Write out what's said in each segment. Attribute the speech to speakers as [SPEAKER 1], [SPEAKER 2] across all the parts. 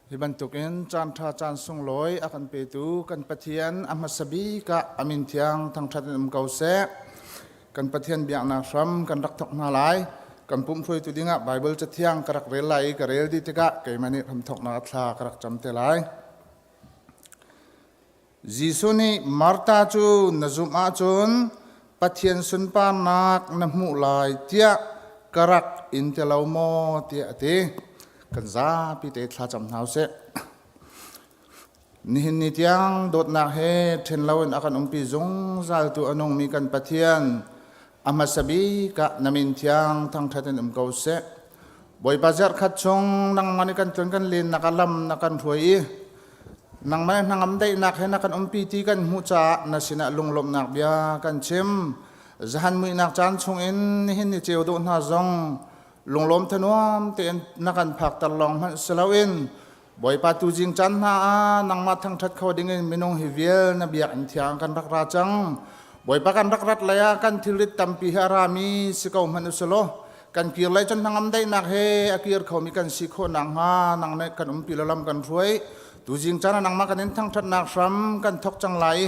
[SPEAKER 1] Hi bantukin caanṭha caan sunglawi a kan petu kan Pathian a hmasa bik ah a min thiang thangṭhat in um ko seh. Kan Pathian biaknak hram kan rak thawk hna lai. Kan pumhruaitu dingah Baibal Cathiang ka rak rel lai i ka rel dih tikah keimah nih hramthawknak thla ka rak cam te lai. Jesuh nih Martha cu na zumh ahcun Pathian sunparnak na hmuh lai tiah ka rak in ti lo maw tiah a ti. Kan zapi te thlacam hna usih. Nihin ni tiang dawtnak he ṭhen loin a kan umpi zungzaltu a nungmi kan Pathian a hmasa bik ah na min thiang thangṭhat in um ko seh. Bawipa zarhkhat chung nangmah nih kan tlun kan lennak ah lam na kan hruai i nangmah hnangam daihnak he na kan umpi ti kan hmuh caah na sinah lunglawmhnak bia kan chim. Zahan muihnak caan chungin nihin ni ceu dawh hna zong lunglawm thanuam tein na kan phakter lawng hmanh si loin Bawipa tuzing caan hna ah nangmah thangṭhat kho dingin minung hi vial na biakinn thiang kan rak ra cang. Bawipa kan rak rat lei ah kan thilrit tampi hi a rami si ko hmanh usulaw kan kir lei cun hnangam daihnak he a kir khomi kan si khawh nakhnga nang nih kan umpi lo lam kan hruai. Tuzing caan ah nangmah kan in thangṭhatnak hram kan thawk cang lai i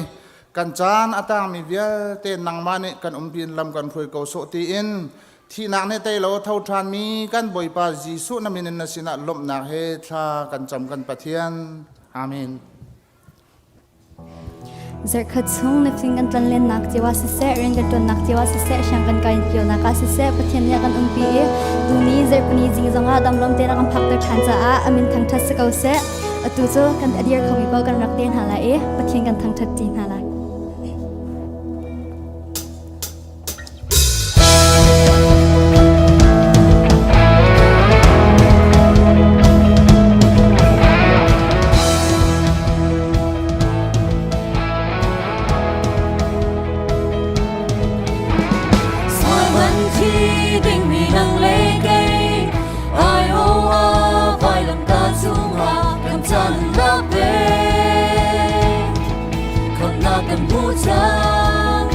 [SPEAKER 1] kan caan a tangmi vialte nangmah nih kan umpi in lam kan hruai ko sawh tiin Thihnak nih tei lo tho ṭhanmi kan Bawipa Jesuh na min in na sinah lawmhnak he thla kan cam kan Pathian. Amen.
[SPEAKER 2] Zarhkhat chung na fing kan tlanlennak cio ah siseh, rian kan ṭuannak cio ah siseh, siang kan kai cionak ah siseh, Pathian nih a kan umpi i tuni zarhpini zing zongah damlawm tein a kan phakter ṭhan caah a min thangṭhat si ko seh. Atu cu kan a dir khomi paoh kan rak te hna lai i Pathian kan thangṭhat ṭi hna lai.
[SPEAKER 3] Kan hmu cang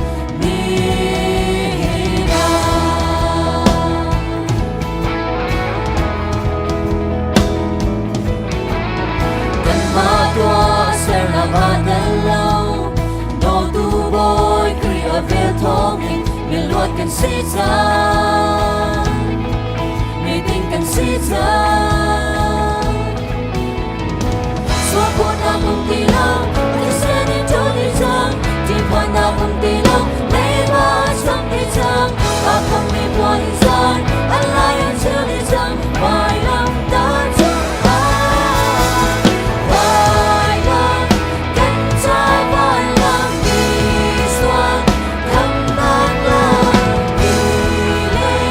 [SPEAKER 3] Kan si cang, mi ding kan si cang. Sualpawnak um ti lo, thisen in ṭul ti cang, ṭihphannak um ti lo, leiba cham ti cang, a khammi puan in zan, a lai an cheu ti cang, vailam ta cang. Vailam kan ca vailam Isual khamnak lam ti lei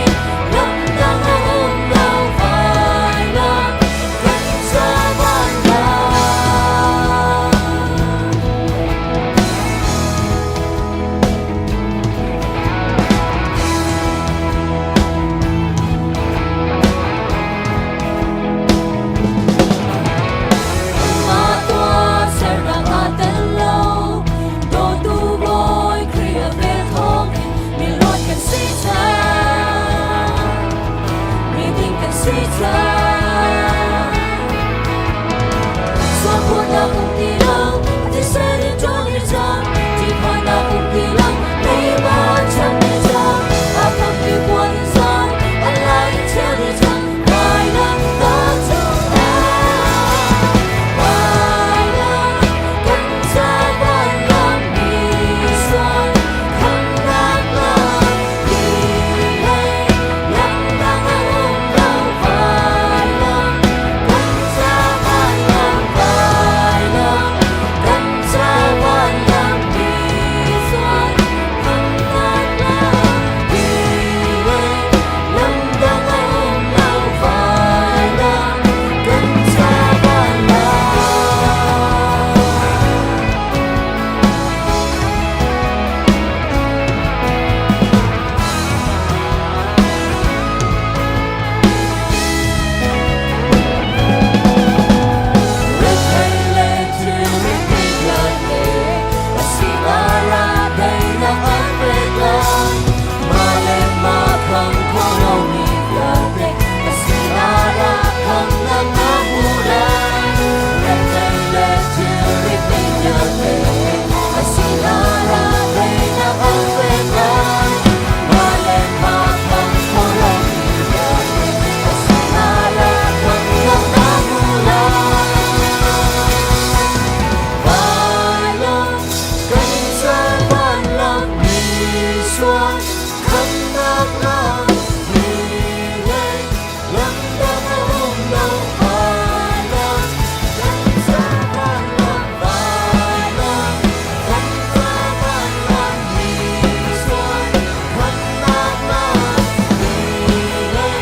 [SPEAKER 3] lam dang a um lo vailam kan ca vailam. sual khamnak lam hi lei lam dang a um lo vailam kan ca vanlam vailam kan ca vanlam mi sual khamnak lam hi lei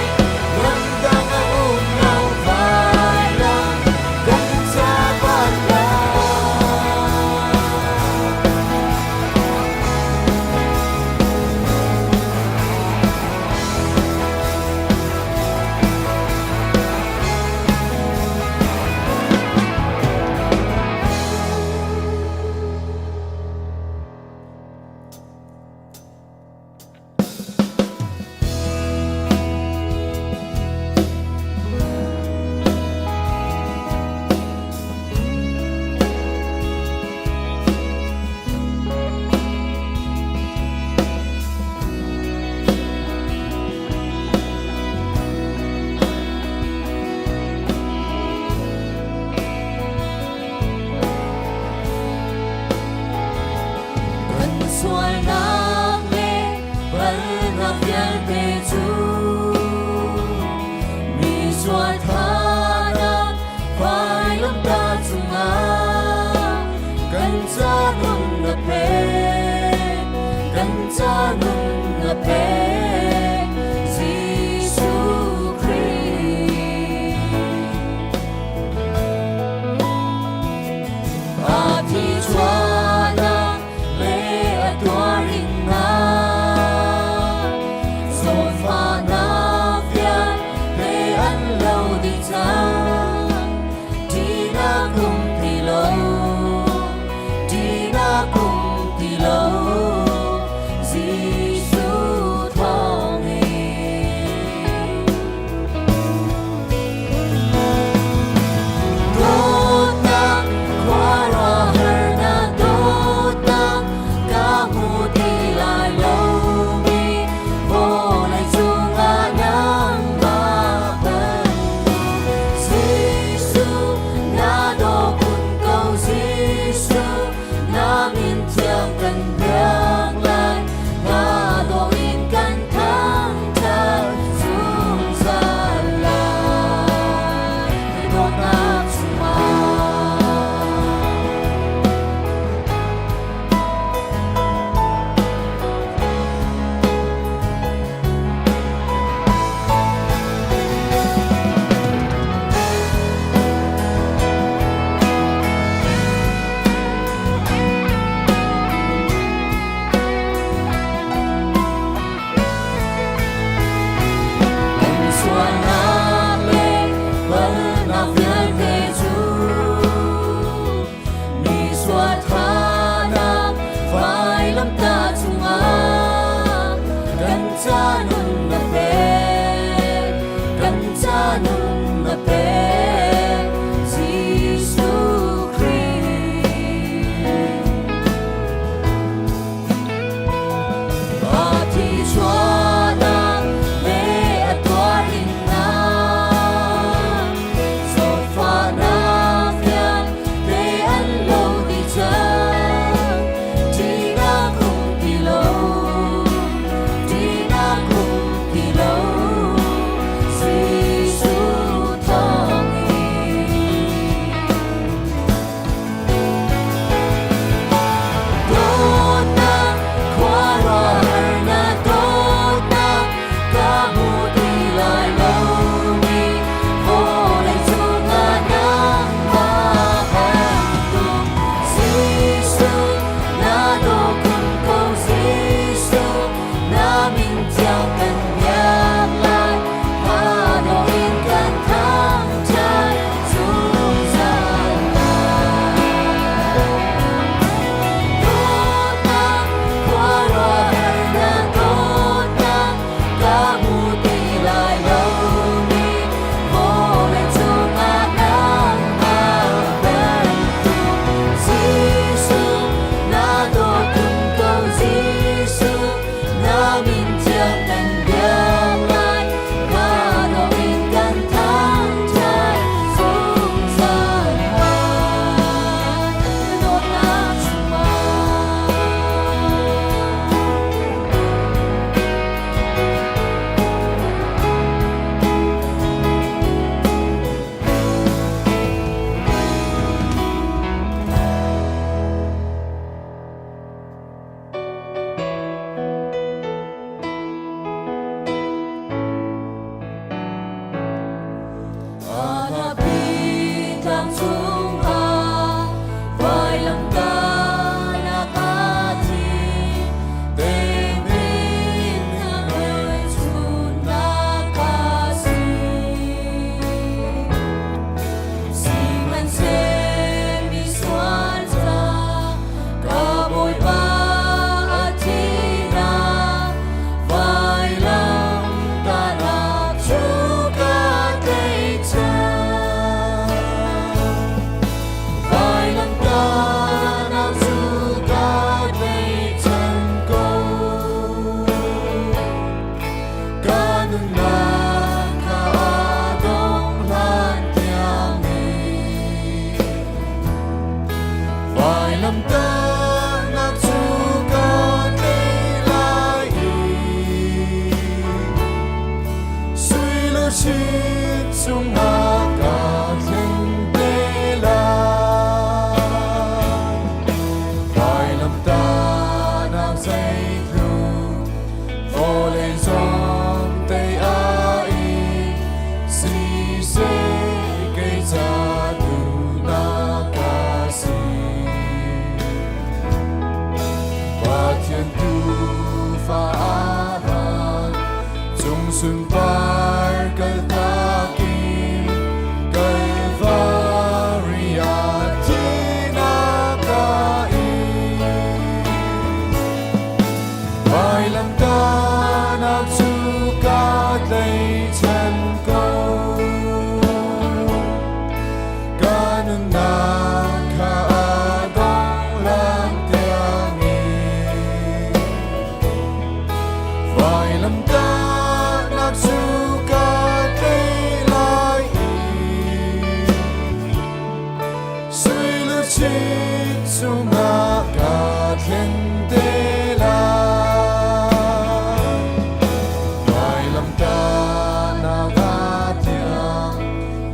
[SPEAKER 3] lam dang a um lo vailam kan ca vanlam. Kan sualnak le palhnak vialte cu mi sual thanak vailamtah cungah kan ca nun na pek, kan ca nun na pek, Jesuh Khrih. A thi chuahnak le a tuarinnak zawtfahnak vialte an lo dih cang. Ṭihnak um ti lo, ṭihnak um ti lo, Jesuh thawng. Sunpar kaltakin Calvary ah thinakain. Vailamtahnak cu ka tlaichan ko. Ka nunnak kha a dong lang tiangin. Vailamtahnak cu ka tlei lai i sui luchin cungah ka thlen te lai. Vailamtahnak ah tiang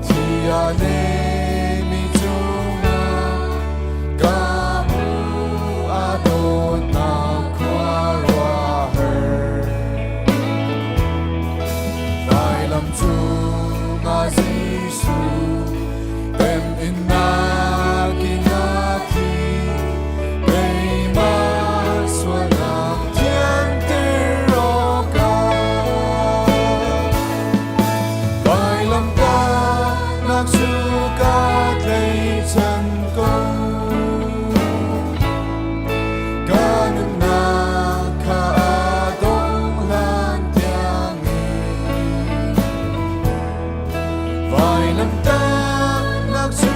[SPEAKER 3] thi a neimi cungah ka hmu a dawtnak khuaruahhar. Vailam cungah Jesuh temhinnak in a thi, keimah sualnak thianter awkah. Vailamtahnak cu ka tlaichan ko. Ka nunnak kha a dong hlan tiangin. Vailamtahnak cu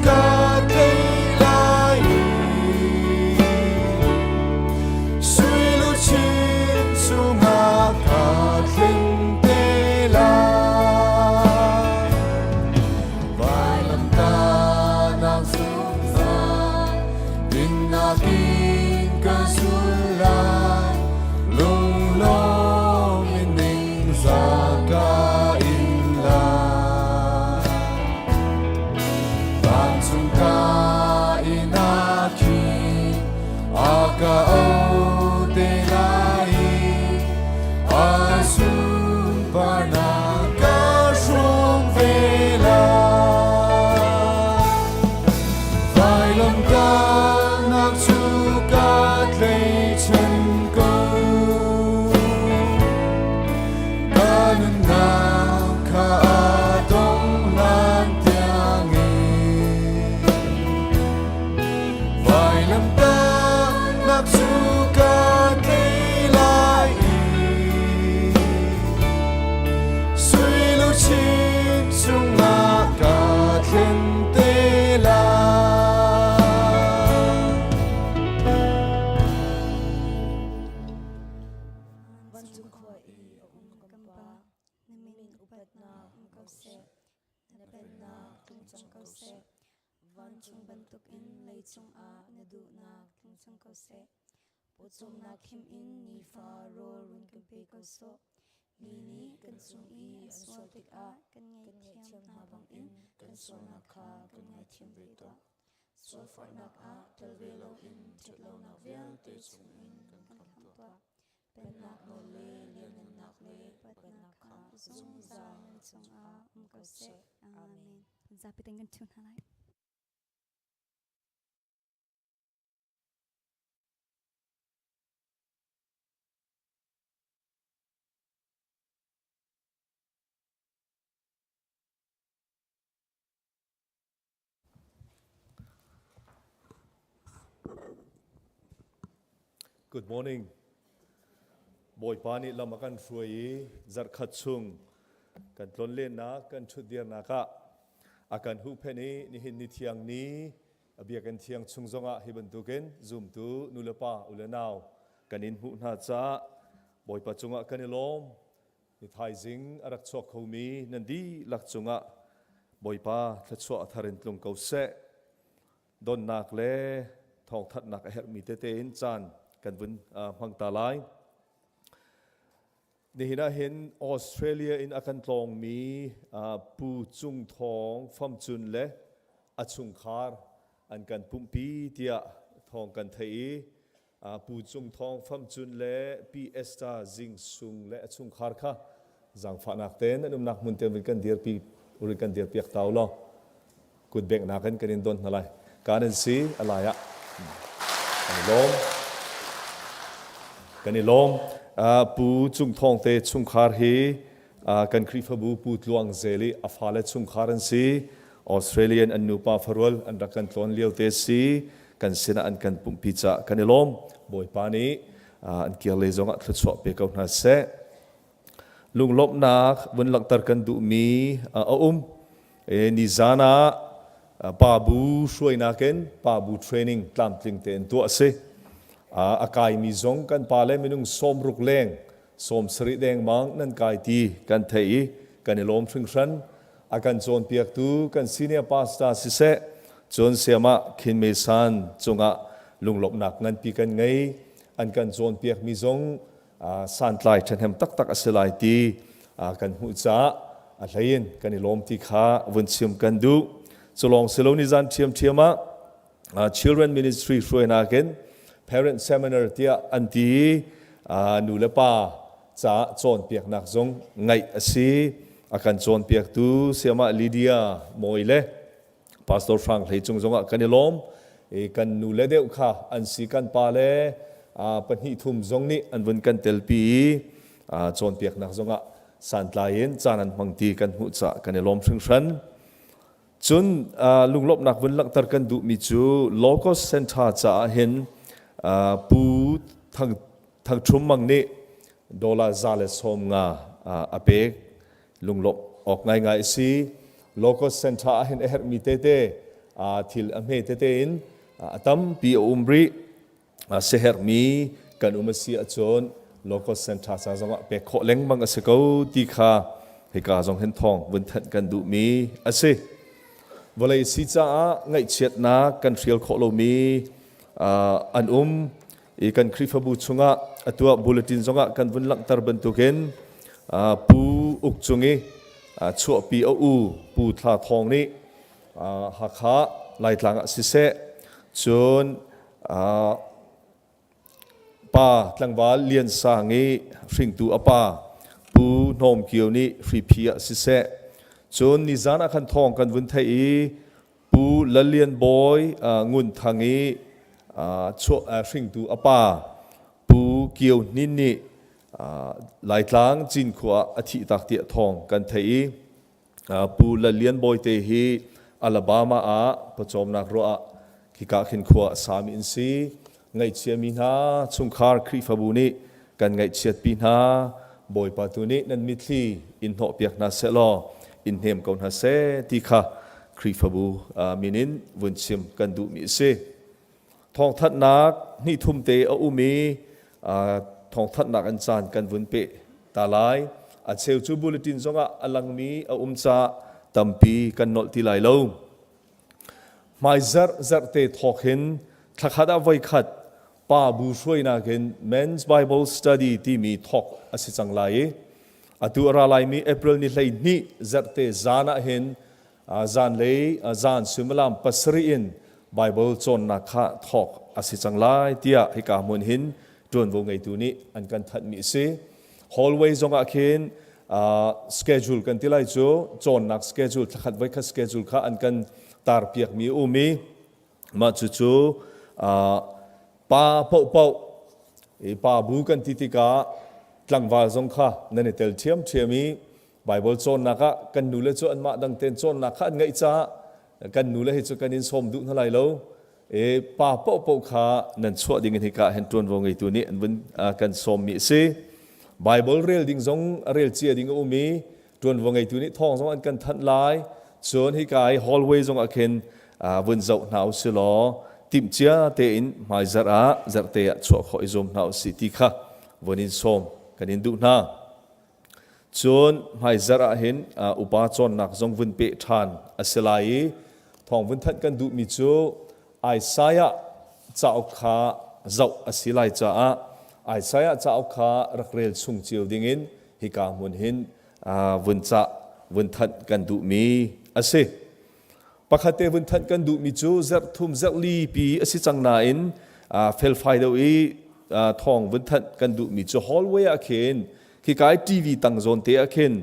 [SPEAKER 3] ka tlei lai i sui luchin cungah ka tling te lai. Vailamtahnak zungzal dinnak in ka zul lai, lunglawm in ningzah ka in lai. Vancung ka in a khi a ka auh te lai i a sunparnak ka hrawm ve lai. Vailamtahnak cu ka tlaichan ko. Ka nunnak kha a dong hlan tiangin. Vailamtahnak cu ka tlei lai i sui luchin cungah ka thlen te lai.
[SPEAKER 2] Vancung khua i a um kan Pa, na min upatnak um ko seh. Na pennak tlung cang ko seh. Vancung bantukin leicung ah na duhnak tlung cang ko seh. Pawcawmnak khim in nifa rawl run kan pe ko sawh. Mi nih kan cung i an sual tikah kan ngaihthiam hna bangin kan sualnak kha kan ngaithiam ve tuah. Sualforhnak ah tel ve loin ṭhatlonak vialte chungin kan khamh tuah. Pennak nawl le lianngannak le upatnak kha zungzal nan cungah um ko seh. Amen. Zapi ten kan ṭhu hna lai.
[SPEAKER 4] Good morning. Bawipa nih lam a kan hruai i zarhkhat chung kan tlonlennak kan ṭhutdirnak ah a kan huhphenh i nihin ni thiang ni a biakinn thiang chung zongah hi bantukin zumtu nulepa ulenau kan in hmuh hna caah Bawipa cungah kan i lawm. Ni thaizing a rak chuak khomi nan dihlak cungah Bawipa thluachuah a thar in tlung ko seh. Donnak le thawngthanhnak a herhmi tete in caan kan vun hmang ta lai. Nihin ah hin Australia in a kan tlawngmi Pu Cung Thawng Famcun le a chungkhar an kan pumhpi tiah thawng kan theih i Pu Cung Thawng Famcun le Pi Esther Zing Sung le a chungkhar kha zaangfahnak tein an umnak hmun te kan dirpi urin kan dirpiak ta law kut benghnak in kan in don hna lai. Kan in si a lai ah kan i lawm. Kan i lawm. Pu Cung Thawng te chungkhar hi Kan Khrihfabu Pu Tluang Zel i a fale chungkhar an si. Australian an nupa farual an rak kan tlawn lio te si. Kan sinah an kan pumhpi caah kan i lawm. Bawipa nih an kir lei zongah thluachuah pe ko hna seh. Lunglawmhnak vun langhter kan duhmi a um. Nizan ah pa bu hruainak in pa bu training tlamtling tein tuah a si. A kaimi zong kan pa le minung 60 leng 70 dengmang nan kai ti kan theih i kan i lawm hringhran. A kan cawnpiaktu kan senior pastor siseh, cun sayamah Khin Me San cungah lunglawmhnak nganpi kan ngei. An kan cawnpiakmi zong santlai ṭhahnem taktak a si lai ti kan hmuh caah a hlei in kan i lawm ti kha vun chim kan duh. Culawng si lo nizan ṭhiamṭhiam ah Children Ministry hruainak in Parent Seminar tiah an ti i nu le pa caah cawnpiaknak zong ngaih a si. A kan cawnpiaktu Sayamah Lydia Mawi le Pastor Hrang Hlei cung zongah kan i lawm. I kan nu le deuh kha an si kan pa le pahnih thum zong nih an vun kan telpi i cawnpiaknak zongah santlai in caan an hmang ti kan hmuh caah kan i lawm hringhran. Cun lunglawmhnak vun langhter kan duhmi cu Locust Center caah hin Pu Thang Thang Ṭhum Mang nih dollar 150 a pek. Lunglawmh awk ngaingai a si. Locust Center ah hin a herhmi tete thil a hme tete in a tampi a um rih. Siaherhmi kan um a si ahcun Locust Center ca zongah pek khawh lengmang a si ko ti kha hika zong hin thawng vun thanh kan duhmi a si. Vawlei si caah ngaihchiatnak kan hrial khawh lomi an um. I kan Khrihfabu chungah atu ah bulletin zongah kan vun langhter bantukin Pu Uk Cung i chuahpi a u Pu Thla Thawng nih Hakha Laitlang ah siseh cun pa tlangval Lian Sang i hringtu a pa Pu Hnawm Kio nih hriphi ah siseh cun nizan ah khan thawng kan vun theih i Pu Lal Lian Bawi Ngun Thang i hringtu a pa Pu Kio Hnin nih Laitlang Cinkhua ah a thihtak tiah thawng kan theih i Pu Lal Lian Bawi te hi Alabama ah pawcawmnak ruah ah khika khin khua a sami an si. Ngaihchiami hna chungkhar Khrihfabu nih kan ngaihchiatpi hna. Bawipa tu nih nan mitthli in hnawhpiak hna seh law in hnem ko hna seh ti kha Khrihfabu min in vun chim kan duhmi a si. Thawngthanhnak hnih thum te a um i thawngthanhnak an caan kan vun peh ta lai. A cheu cu bulletin zongah a langmi a um caah tampi kan nolh ti lai lo. Hmaizarh zarhte thawk hin thlakhat ah voikhat pa bu hruainak in Men's Bible Study timi thawk a si cang lai i atu a ra laimi April ni 12 zarhte zan ah hin zanlei zan suimilam 7 in Bible cawnnak kha thawk a si cang lai tiah hika hmun hin ṭuanvo ngeitu nih an kan thanhmi a si. Hallway zongah khin schedule kan ti lai cu cawnnak schedule thlakhat voikhat schedule kha an kan tarpiakmi a um i mah cucu pa paohpaoh i pa bu kan ti tikah tlangval zong kha nan i tel ṭhiamṭhiam i Bible cawnnak ah kan nule cu anmah dang tein cawnnak kha an ngeih caah kan nule hi cu kan in sawm duh hna lai lo. E pa paohpaoh kha nan chuah ding in hika hin ṭuanvo ngeitu nih an vun kan sawmmi a si. Bible rel ding zong a rel cia ding a um i ṭuanvo ngeitu nih thawng zong an kan thanh lai. Cun hika i hallway zong ah khin vun zoh hna u si law timhcia tein hmaizarh ah zarhte ah chuah khawh i zuam hna u sih ti kha vun in sawm kan in duh hna. Cun hmaizarh ah hin upa cawnnak zong vun peh ṭhan a si lai i thawng vun thanh kan duhmi cu Isaiah cauk kha zoh a si lai caah Isaiah cauk kha rak rel chung cio dingin hika hmun hin vun cah vun thanh kan duhmi a si. Pakhat te vun thanh kan duhmi cu zarh thum zarh li pi a si cang nain felfai deuh i thawng vun thanh kan duhmi cu hallway ah khin khika i TV tang zawn te ah khin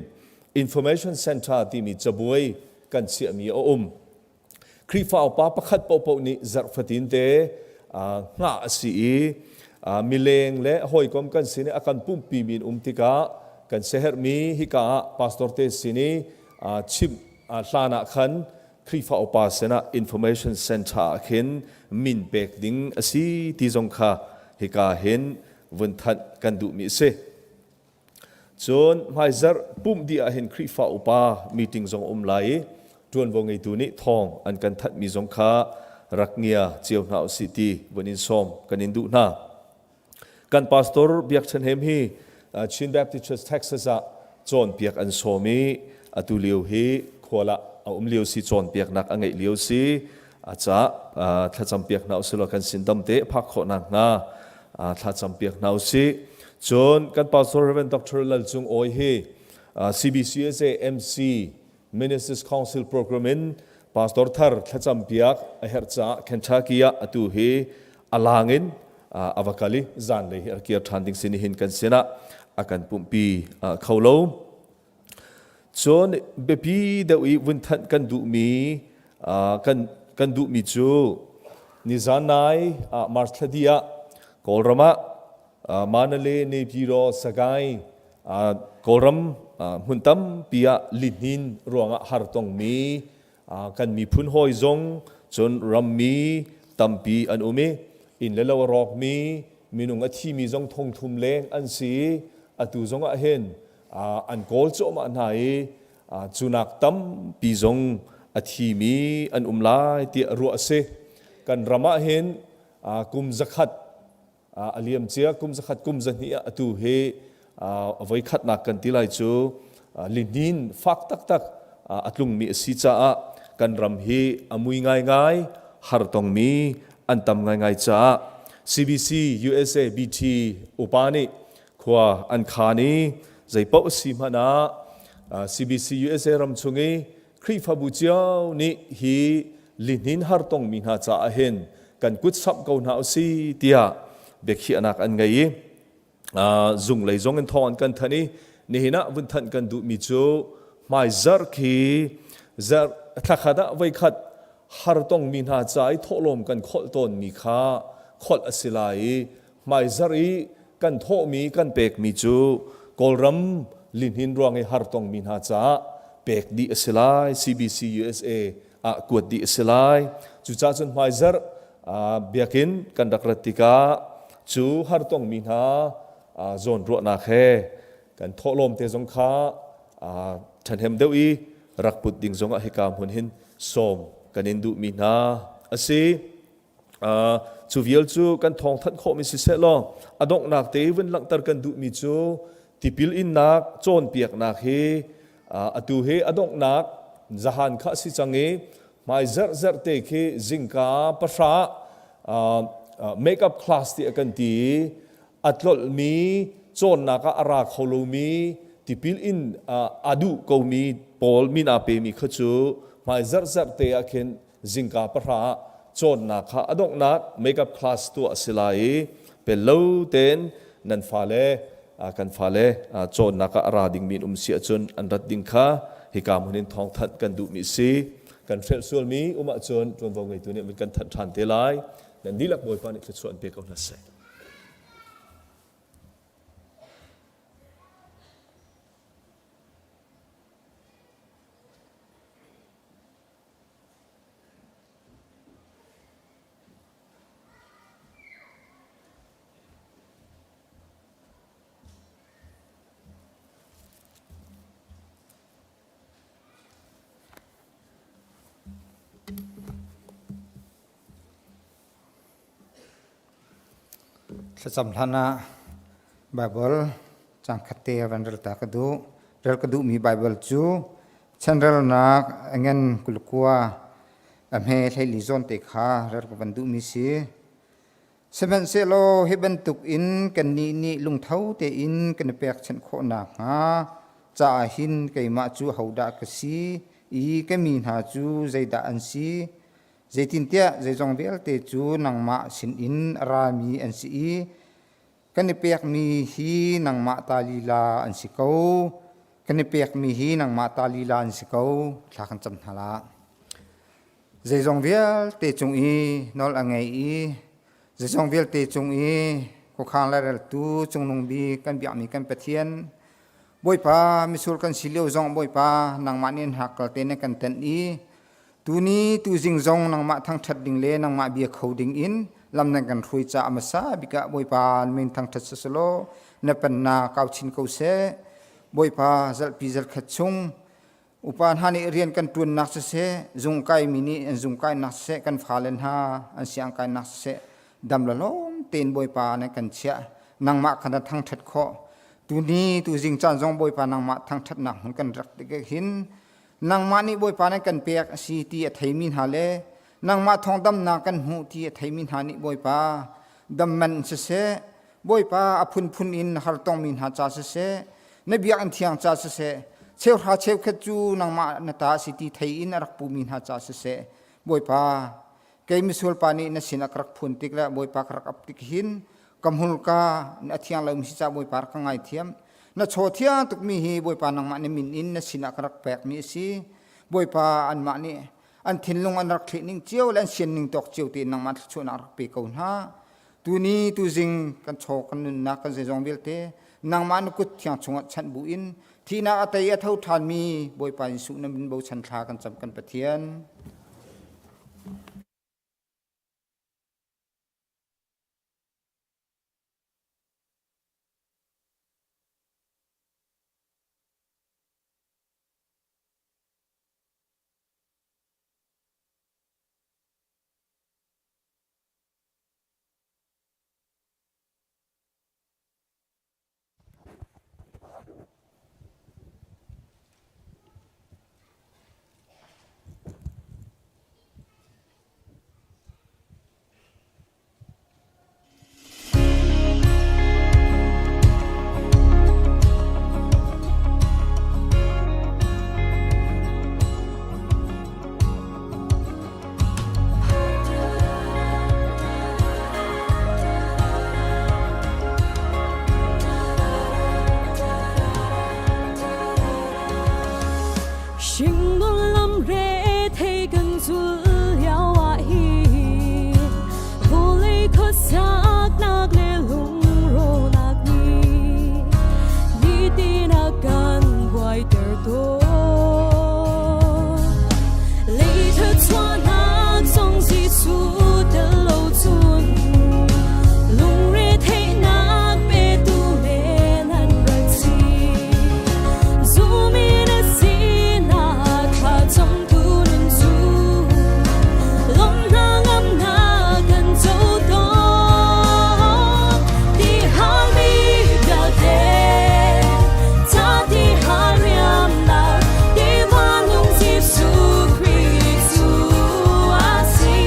[SPEAKER 4] information center timi cabuai kan chiahmi a um. Khrihfa upa pakhat paohpaoh nih zarh fatin te hngah a si i mileng le hawikom kan sin i a kan pumhpimi in um tikah kan siaherhmi hika ah pastor te sin i chimh hlan ah khan Khrihfa upa sinah information center ah khin min pek ding a si ti zong kha hika hin vun thanh kan duhmi a si. Cun hmaizarh pumh dih ah hin Khrihfa upa meeting zong a um lai i ṭuanvo ngeitu nih thawng an kan thanhmi zong kha rak ngia cio hna usih ti vun in sawm kan in duh hna. Kan pastor Biak Chan Hem hi Chin Baptist Church Texas ah cawnpiak an sawm i atu lio hi khual ah a um lio si cawnpiaknak a ngeih lio si a ca thlacam piak hna usih law kan sin dam te phak khawh nak hnga thlacam piak hna usih. Cun kan pastor Reverend Dr. Lal Cung Awi hi CBCUSA MC Ministers Council program in pastor thar thlacam piak a herh caah Kentucky ah atu hi a lang in a va kal i zanlei hi a kir ṭhan ding sin hin kan sinah a kan pumhpi kho lo. Cun biapi deuh i vun thanh kan duhmi kan kan duhmi cu nizan nai March thla dih ah Kawlram ah Manalay Naypyidaw Sagaing Kawlram hmun tampi ah lihnin ruangah har tongmi kan miphun hawi zong cun rammi tampi an um i inn le lo a rawkmi minung a thimi zong thongthum leng an si i atu zong ah hin an kawl cuahmah hna i cunak tampi zong a thimi an um lai tiah ruah a si. Kan ram ah hin kum zakhat a liam cia kum zakhat kum zahnih ah atu hi a voikhatnak kan ti lai cu lihnin fak taktak a tlungmi a si caah kan ram hi a mui ngaingai har tongmi an tam ngaingai caah CBC USA BT upa nih khua an khan i zeipaoh a si hmanh ah CBC USA ram chung i Khrihfabu cio nih hi lihnin har tongmi hna caah hin kan kut samh ko hna usih tiah biakhiahnak an ngei i zung lei zong in thawng an kan thanh i nihin ah vun thanh kan duhmi cu hmaizarh khi zarh thlakhat ah voikhat har tongmi hna ca i thawhlawm kan kholh tawnmi kha kholh a si lai i hmaizarh i kan thawhmi kan pekmi cu Kawlram lihnin ruang i har tongmi hna caah pek dih a si lai CBC USA ah kuat dih a si lai cucaah cun hmaizarh biakinn kan rak rat tikah cu har tongmi hna zawnruahnak he kan thawhlawm te zong kha ṭhahnem deuh i rak put ding zongah hika hmun hin sawm kan in duhmi hna a si. Cu vial cu kan thawngthanh khawhmi siseh law a donghnak te vun langhter kan duhmi cu tipil innak cawnpiaknak hi atu hi a donghnak zahan kha a si cang i hmai zerh zerh te khi zingka pahra makeup class ti a kan ti i a tlolhmi cawnnak ah a ra kho lomi tipil in a duh komi pawl min aa pemi kha cu hmai zerh zerh te ah khin zingka pahra ah cawnnak kha a donghnak makeup class tuah a si lai i pel lo tein nan fale kan fale cawnnak ah a ra dingmi an um si ahcun an rat ding kha hika hmun in thawngthanh kan duhmi a si. Kan hrelh sualmi um ahcun ṭuanvo ngeitu nih kan thanh ṭhan te lai. Nan dihlak Bawipa nih thluachuah an pe ko hna seh.
[SPEAKER 5] Thlacam hlan ah Baibal cangkhat te van rel ta ka duh. Rel ka duhmi Baibal cu chanrelnak a ngan kulkua a hme hleili zawn te kha rel ka van duhmi si. Sihmanhsehlaw hi bantuk in kannih nih lungtho tein kan i pekchanh khawh nakhnga caah hin keimah cu hodah ka si i ka mi hna cu zeidah an si? Zeitintiah zeizong vialte cu nangmah sinin a rami an si i kan i pekmi hi nangmah ta lila an si ko. Kan i pekmi hi nangmah ta lila an si ko. Thla kan cam hna la. Zeizong vialte cung i nawl a ngei i zeizong vialte cung i khuakhang laireltu cungnung bik kan biakmi kan Pathian. Bawipa mitsur kan si lio zong Bawipa nangmah nih an hakkal te na kan tenh i tuni tuzing zong nangmah thangṭhat ding le nangmah bia kho ding in lam nan kan hruai caah hmasa bik ah Bawipa min thangṭhat siselaw na pennak kau chin ko seh. Bawipa zalpi zalkhat chung upa hna nih rian kan ṭuannak siseh, zung kaimi nih an zung kainak siseh, kan fale hna an siang kainak siseh, dam la lawm tein Bawipa na kan chiah. Nangmah kha na thangṭhat khawh. Tuni tuzing caan zong Bawipa nangmah thangṭhatnak hmun kan rak tik hin nangmah nih Bawipa nan kan pek a si ti a theimi hna le nangmah thawng damnak kan hmuh ti a theimi hna nih Bawipa dam man siseh Bawipa a phunphun in hartongmi hna ca siseh na biakinn thiang ca siseh cheuhra cheukhat cu nangmah na ta a si ti thei in a rak pumi hna ca siseh Bawipa kei misual pa nih na sinah ka rak phun tik le Bawipa ka rak ap tik hin ka hmurka a thiang lomi si caah Bawipa rak ka ngaithiam na chaw thiang tukmi hi Bawipa nangmah na min in na sinah ka rak pekmi a si Bawipa anmah nih an thinlung an rak thleh ning cio le an sian ning tawk cio tein nangmah thluachuahnak rak pe ko hna tuni tuzing kan chaw kan nunnak kan zeizong vialte nangmah na kut thiang chungah chanh bu in thihnak a tei a tho ṭhanmi Bawipa Jesuh na min bochan thla kan cam kan Pathian.
[SPEAKER 3] Hringnun lam re thei kan zul lio ah hin vawlei khuasaknak le lungrawhnak nih nitin a kan buaiter tawn. Lei thluachuahnak zong Jesuh tel lo cun lungre theihnak petu men an rak si. Zumin a sinak thlacamtu nun cu lawmhnak ngamnak kan co tawn. Ti halmi vialte ca ti hal riamnak ti vanlung Jesuh Khrih cu a si.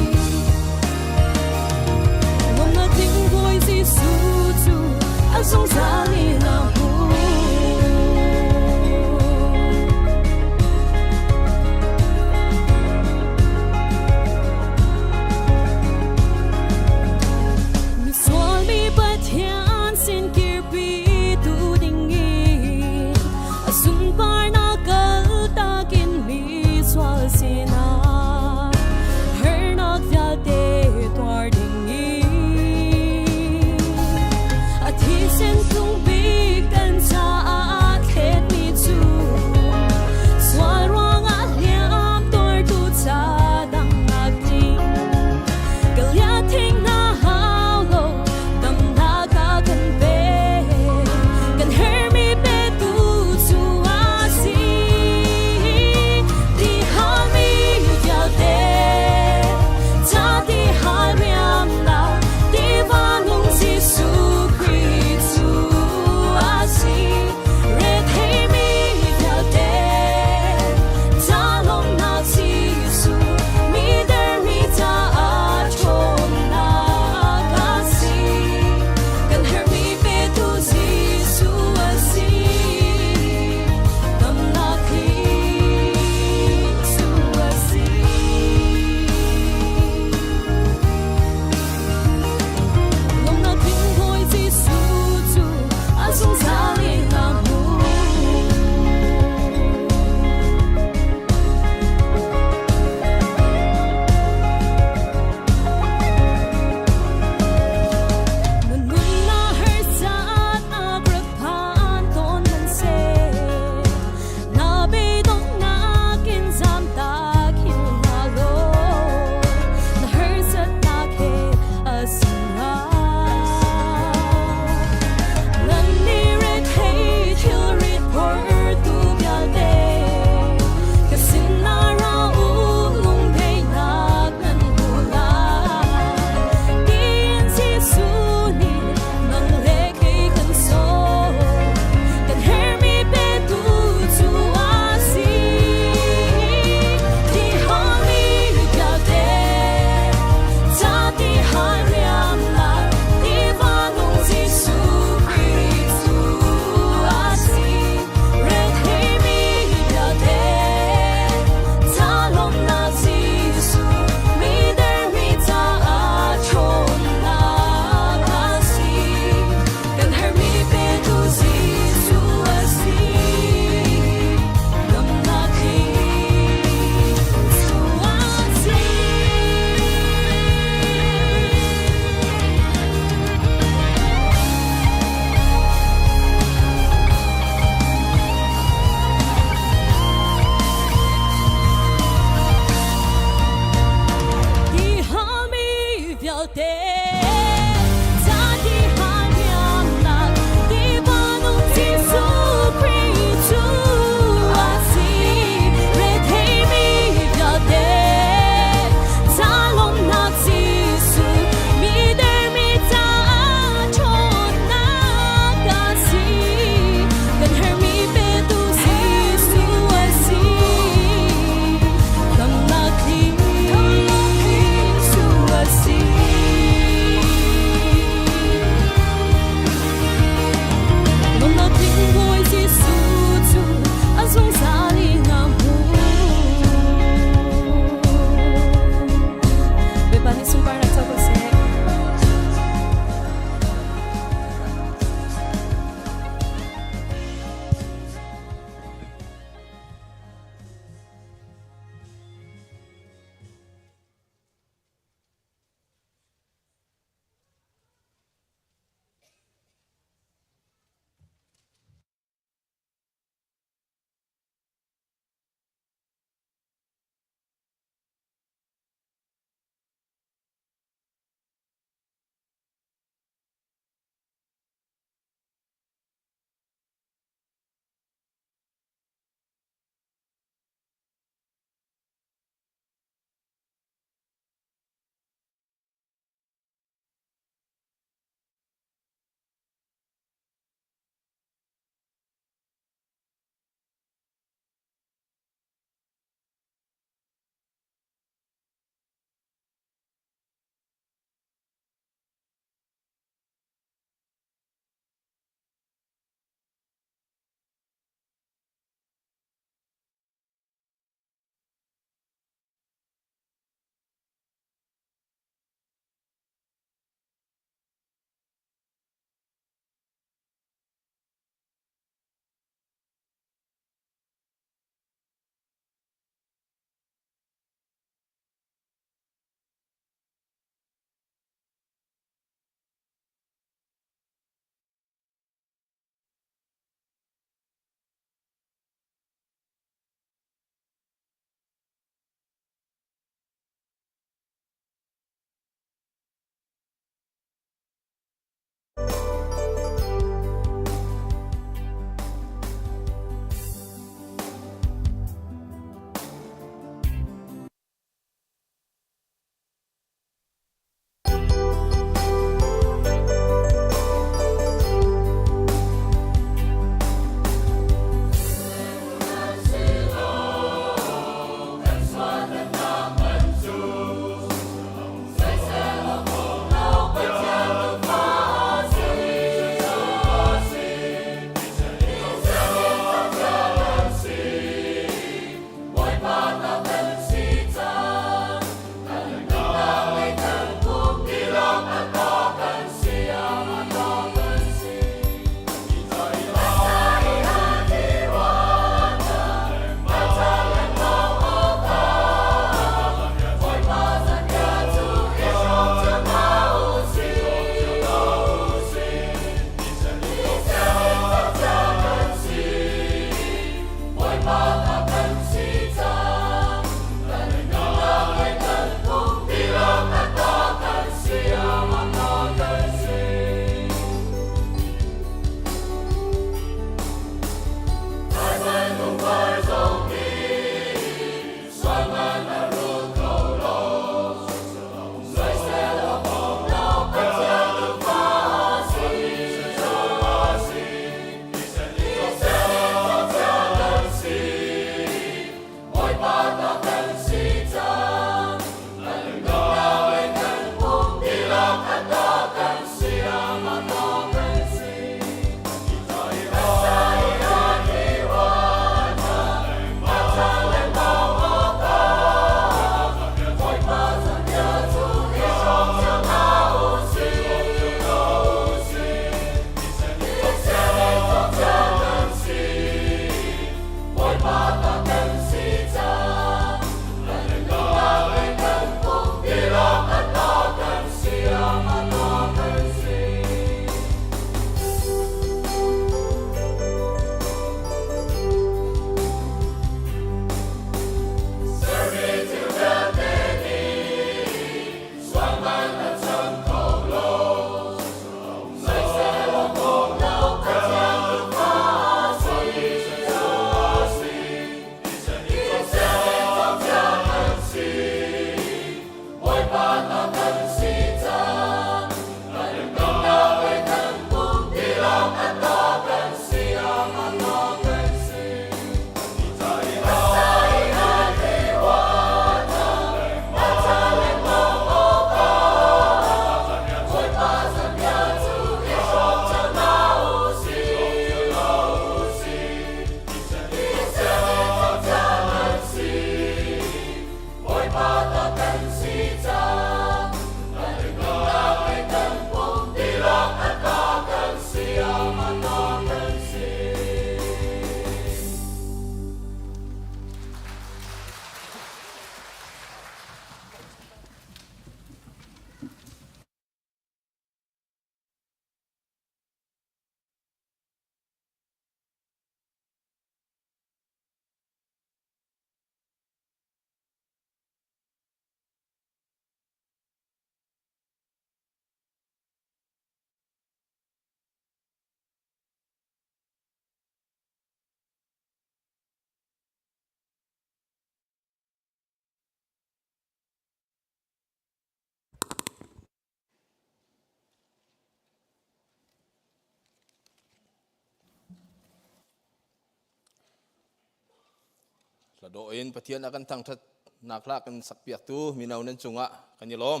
[SPEAKER 6] Hla in Pathian a kan thangṭhat nak hla kan sakpiaktu mino nan cungah kan i lawm.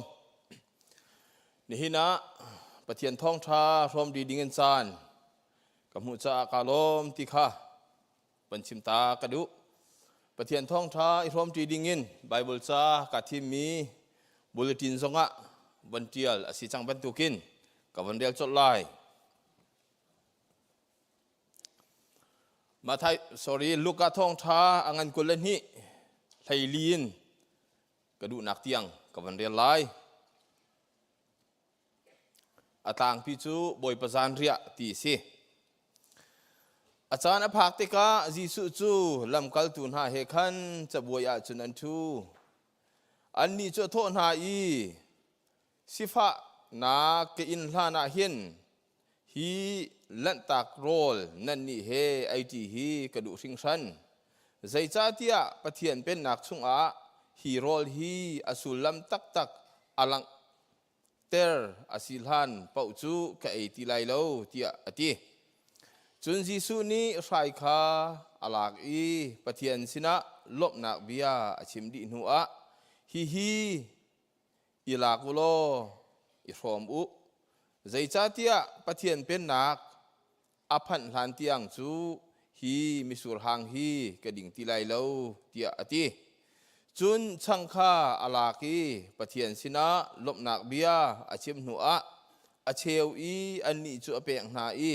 [SPEAKER 6] Nihin ah Pathian thawngṭha hrawm dih ding in caan ka hmuh caah kaa lawm ti kha van chim ta ka duh. Pathian thawngṭha i hrawmṭi ding in Bible ca kaa thimmi bulletin zongah van ṭial a si cang bantukin ka van rel colh lai. Mathai, sorry, Luka thawngṭha a ngan 22 hleili in ka duhnak tiang ka van rel lai. A tlangpi cu Bawipa zanriah ti a si. A caan a phak tikah Jesuh cu lamkaltu hna he khan cabuai ah cun an ṭhu. Annih cu a thawh hna i, Sifahnak ka inn hlan ah hin hi lanhtak rawl nannih he ei ṭi hi ka duh hringhran. Zeicahtiah Pathian Pennak chungah hi rawl hi a sullam taktak a langhter a si hlan paoh cu ka ei ti lai lo, tiah a ti. Cun Jesuh nih hrai kha a lak i Pathian sinah lawmhnak bia a chim dih hnuah, Hihi i lak u law i hrawm u. Zeicahtiah Pathian Pennak a phanh hlan tiang cu hi mitsur hang hi ka ding ti lai lo, tiah a ti. Cun chang kha a lak i Pathian sinah lawmhnak bia a chim hnuah a cheu i annih cu a pek hna i,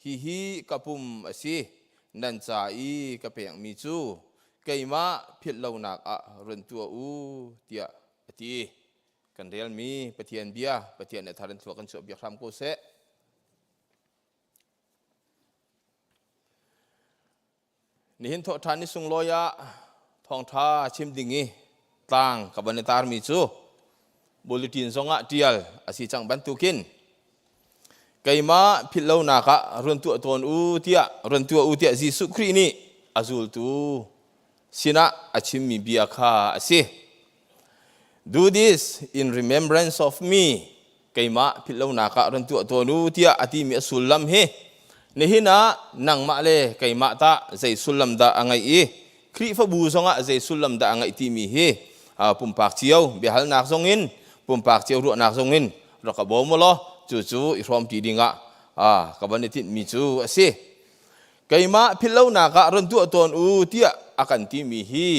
[SPEAKER 6] Hihi ka pum a si, nan ca i ka pekmi cu keimah philh lonak ah run tuah u, tiah a ti. Kan relmi Pathian bia, Pathian nih thar in thlua kan chuah biak hram ko seh. Nihin thawhṭhan ni sunglawi ah thawngṭha chim ding i tlang ka van i tarmi cu bulletin zongah ṭial a si cang bantukin keimah philh lonak ah run tuah tawn u tiah run tuah u tiah Jesuh Khrih nih a zultu sinah a chimmi bia kha a si. Do this in remembrance of me. Keimah philhlonak ah run tuah tawn u tiah a timi a sullam hi nihin ah nangmah le keimah tah zei sullam dah a ngeih i Khrihfabu zongah zei sullam dah a ngeih timi hi pumpak cio biahalnak zongin pumpak cio ruahnak zongin rak ka bawm u law cucu i hrawmṭi dingah ka van i tinhmi cu a si. Keimah philhlonak ah run tuah tawn u tiah a kan timi hi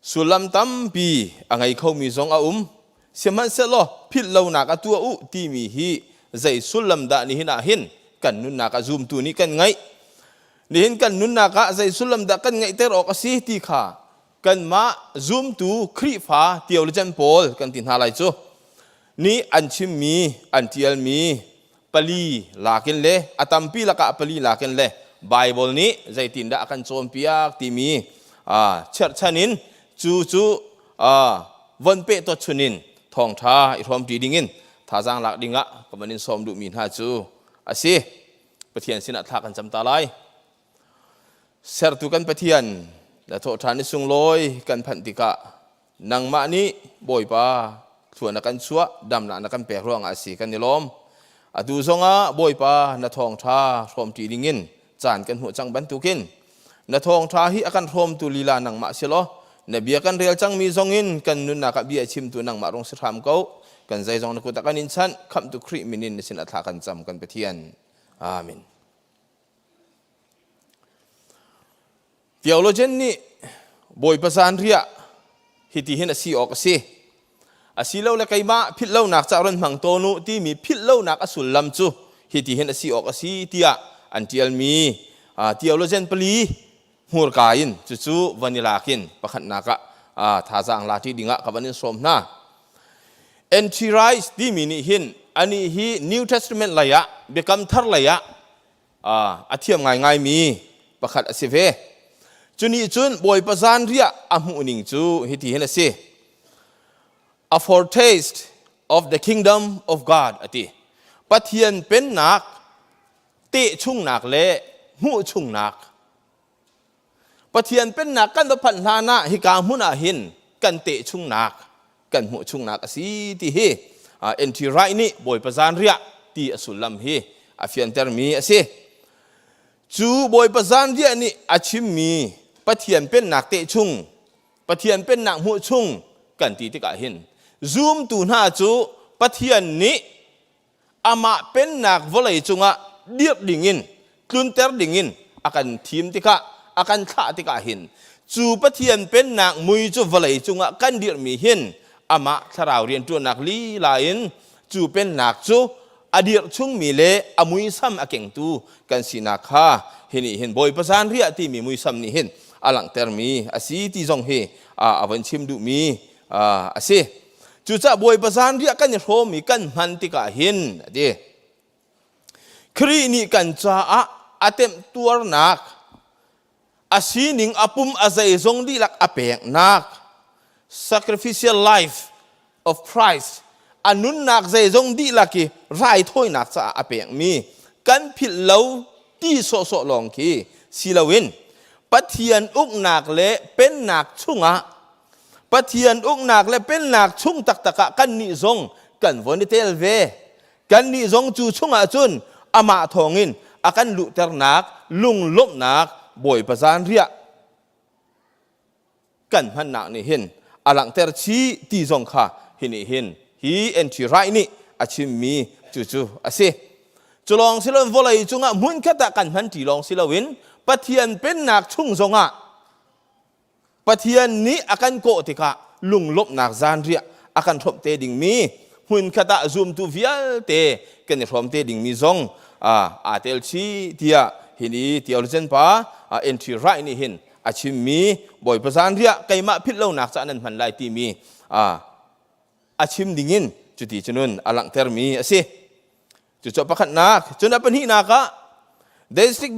[SPEAKER 6] Sullam tampi a ngei khomi zong a um. Sihmanhsehlaw philh lonak a tuah u timi hi zei sullam dah nihin ah hin kan nunnak ah zumtu nih kan ngeih? Nihin kan nunnak ah zei sullam dah kan ngeihter awk a si ti kha kanmah zumtu Khrihfa theologian pawl kan ti hna lai cu nih an chimmi an ṭialmi pali lakin le a tampi lakah pali lakin le Bible nih zeitindah a kan cawnpiak timi cherhchan in cu cu von peh to chunin thawngṭha i hrawmṭi dingin thazaang lak dingah ka van in sawm duhmi hna cu a si. Pathian sinah thla kan cam ta lai. Sertu kan Pathian na thawhṭhan i sunglawi kan phanh tikah nangmah nih Bawipa thlua na kan chuah damnak na kan pek ruangah a si kan i lawm. Atu zongah Bawipa na thawngṭha hrawmṭi dingin caan kan hmuh cang bantukin na thawngṭha hi a kan hrawmtu lila nangmah si law na bia kan rel cangmi zongin kan nunnak ah bia chimtu nangmah rung si hram ko. Kan zeizong na kut ah kan in chanh khamhtu Khrih min in na sin ah thla kan cam kan Pathian. Amen. Theologian nih Bawipa zanriah hiti hin a si awk a si. Asilole keimah philhlonak ca run hmang tawn u timi philhlonak a sullam cu hiti hin a si awk a si tiah an ṭialmi theologian pali hmurka in cucu van i lak in pakhatnak ah thazaang la ṭi dingah ka van in sawm hna. N.T. Wright timi nih hin anih hi New Testament lei ah Biakam Thar lei ah a thiam ngaingaimi pakhat a si ve. Cu nih cun Bawipa zanriah a hmuhning cu hiti hin a si. A foretaste of the kingdom of God a ti. Pathian pennak tehchungnak le hmuhchungnak. Pathian pennak kan va phanh hlan ah hika hmun ah hin kan tehchungnak kan hmuh chungnak a si ti hi N.T. Wright nih Bawipa zanriah ti a sullam hi a fiantermi a si. Cu Bawipa zanriah nih a chimmi Pathian pennak teh chung, Pathian pennak hmuh chung kan ti tikah hin zumtu hna cu Pathian nih amah pennak vawlei cungah dirh dingin tlunter dingin a kan thim tikah a kan thlah tikah hin cu Pathian pennak mui cu vawlei cungah kan dirhmi hin amah thlarau rianṭuannak lila in cu pennak cu a dirh chungmi le a muisam a kengtu kan sinak kha hi nih hin Bawipa zanriah timi muisam nih hin a langhtermi a si ti zong hi a von chim duhmi a si. Cucaah Bawipa zanriah kan i hrawm i kan hman tikah hin a ti. Khrih nih kan caah a temhtuarnak a sining a pum a zeizong dihlak a peknak sacrificial life of Christ a nunnak zeizong dihlak i raithawinak caah a pekmi kan philh lo ti sawhsawh lawng khi si loin Pathian uknak le pennak chungah Pathian uknak le pennak chung taktak ah kannih zong kan von i tel ve. Kannih zong cu chungah cun amah thawngin a kan luhternak lunglawmhnak Bawipa zanriah kan hmannak nih hin a langhter chih ti zong kha hi nih hin hi N.T. Wright nih a chimmi cucu a si. Cu lawng si loin vawlei cungah hmunkhat ah kan hman ṭi lawng si loin Pathian pennak chung zongah Pathian nih a kan kawh tikah lunglawmhnak zanriah a kan hrawmh te dingmi hmunkhat ah zumtu vialte kan i hrawm te dingmi zong aa tel chih tiah hi ni theologian pa N.T. Wright nih hin a chimmi Bawipa zanriah keimah philh lonak caah nan hman lai timi a chim dingin cuti cunun a langhtermi a si. Cucu pakhatnak, cun a pahnihnak ah Densik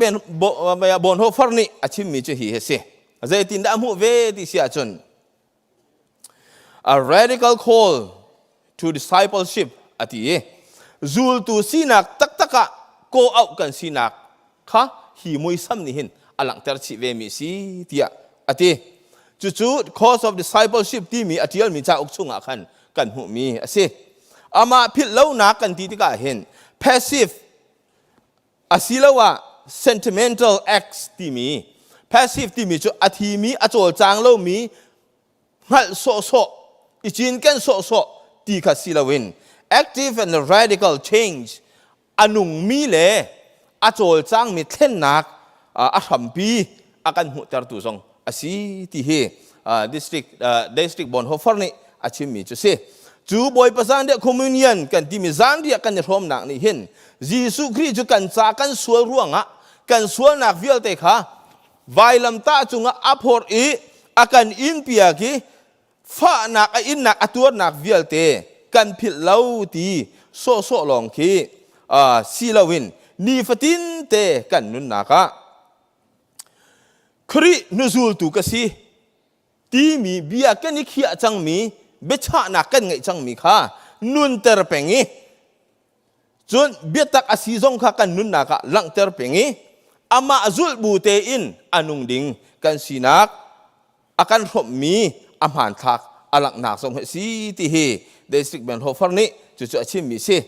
[SPEAKER 6] Bonhoeffer nih a chimmi cu hi a si. Zeitindah a hmuh ve ti si ahcun a radical call to discipleship a ti i zultu sinak taktak ah ko auh kan sinak kha hi muisam nih hin a langhter chih ve mi si tiah a ti. Cucu Course of Discipleship timi a ṭialmi cauk chungah khan kan hmuhmi a si. Amah philh lonak kan ti tikah hin passive asiloah sentimental acts timi passive timi cu a thimi a cawlcang lomi hngalh sawhsawh i cinken sawhsawh ti kha si loin active and radical change a nungmi le a cawlcangmi thlennak a hrampi a kan hmuhtertu zong a si ti hi district district Bonhoeffer nih a chimmi cu si. Cu Bawipa zanriah communion kan timi zanriah kan i hrawmnak nih hin Jesuh Khrih cu kan ca kan sual ruangah kan sualnak vialte kha vailamtah cungah a phorh i a kan inpiak i fahnak a innak a tuarnak vialte kan philh lo ti sawhsawh lawng khi uh, si loin nifatin te kan nunnak ah Khrih hnuzultu ka si timi bia kan i khiah cangmi biachahnak kan ngeih cangmi kha nunter peng i cun biatak a si zong kha kan nunnak ah langhter peng i amah zulh bu tein a nung ding kan sinak a kan hrawmhmi a hmanthlak a langhnak zong hi a si ti hi District Bonhoeffer nih cucu a chimmi si.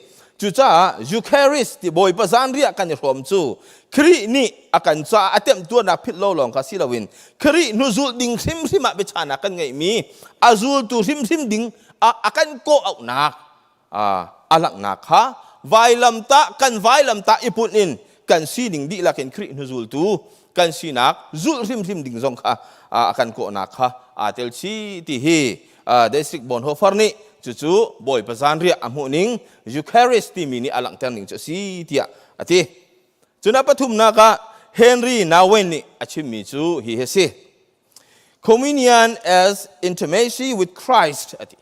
[SPEAKER 6] Cucaah Eucharist ti Bawipa zanriah kan i hrawm cu Khrih nih a kan caah a temhtuarnak philh lo lawng kha si loin Khrih hnuzulh ding hrimhrim ah biachahnak kan ngeihmi a zultu hrimhrim ding a kan kawh auhnak a langhnak kha vailamtah kan vailamtah i punh in kan sining dihlak in Khrih hnuzultu kan sinak zulh hrimhrim ding zong kha a kan kawhnak kha aa tel chih ti hi District Bonhoeffer nih cucu Bawipa zanriah a hmuhning Eucharist timi nih a langhter ning cu a si tiah a ti. Cun a pathumnak ah Henry Nouwen nih a chimmi cu hi hi a si. Communion as intimacy with Christ a ti.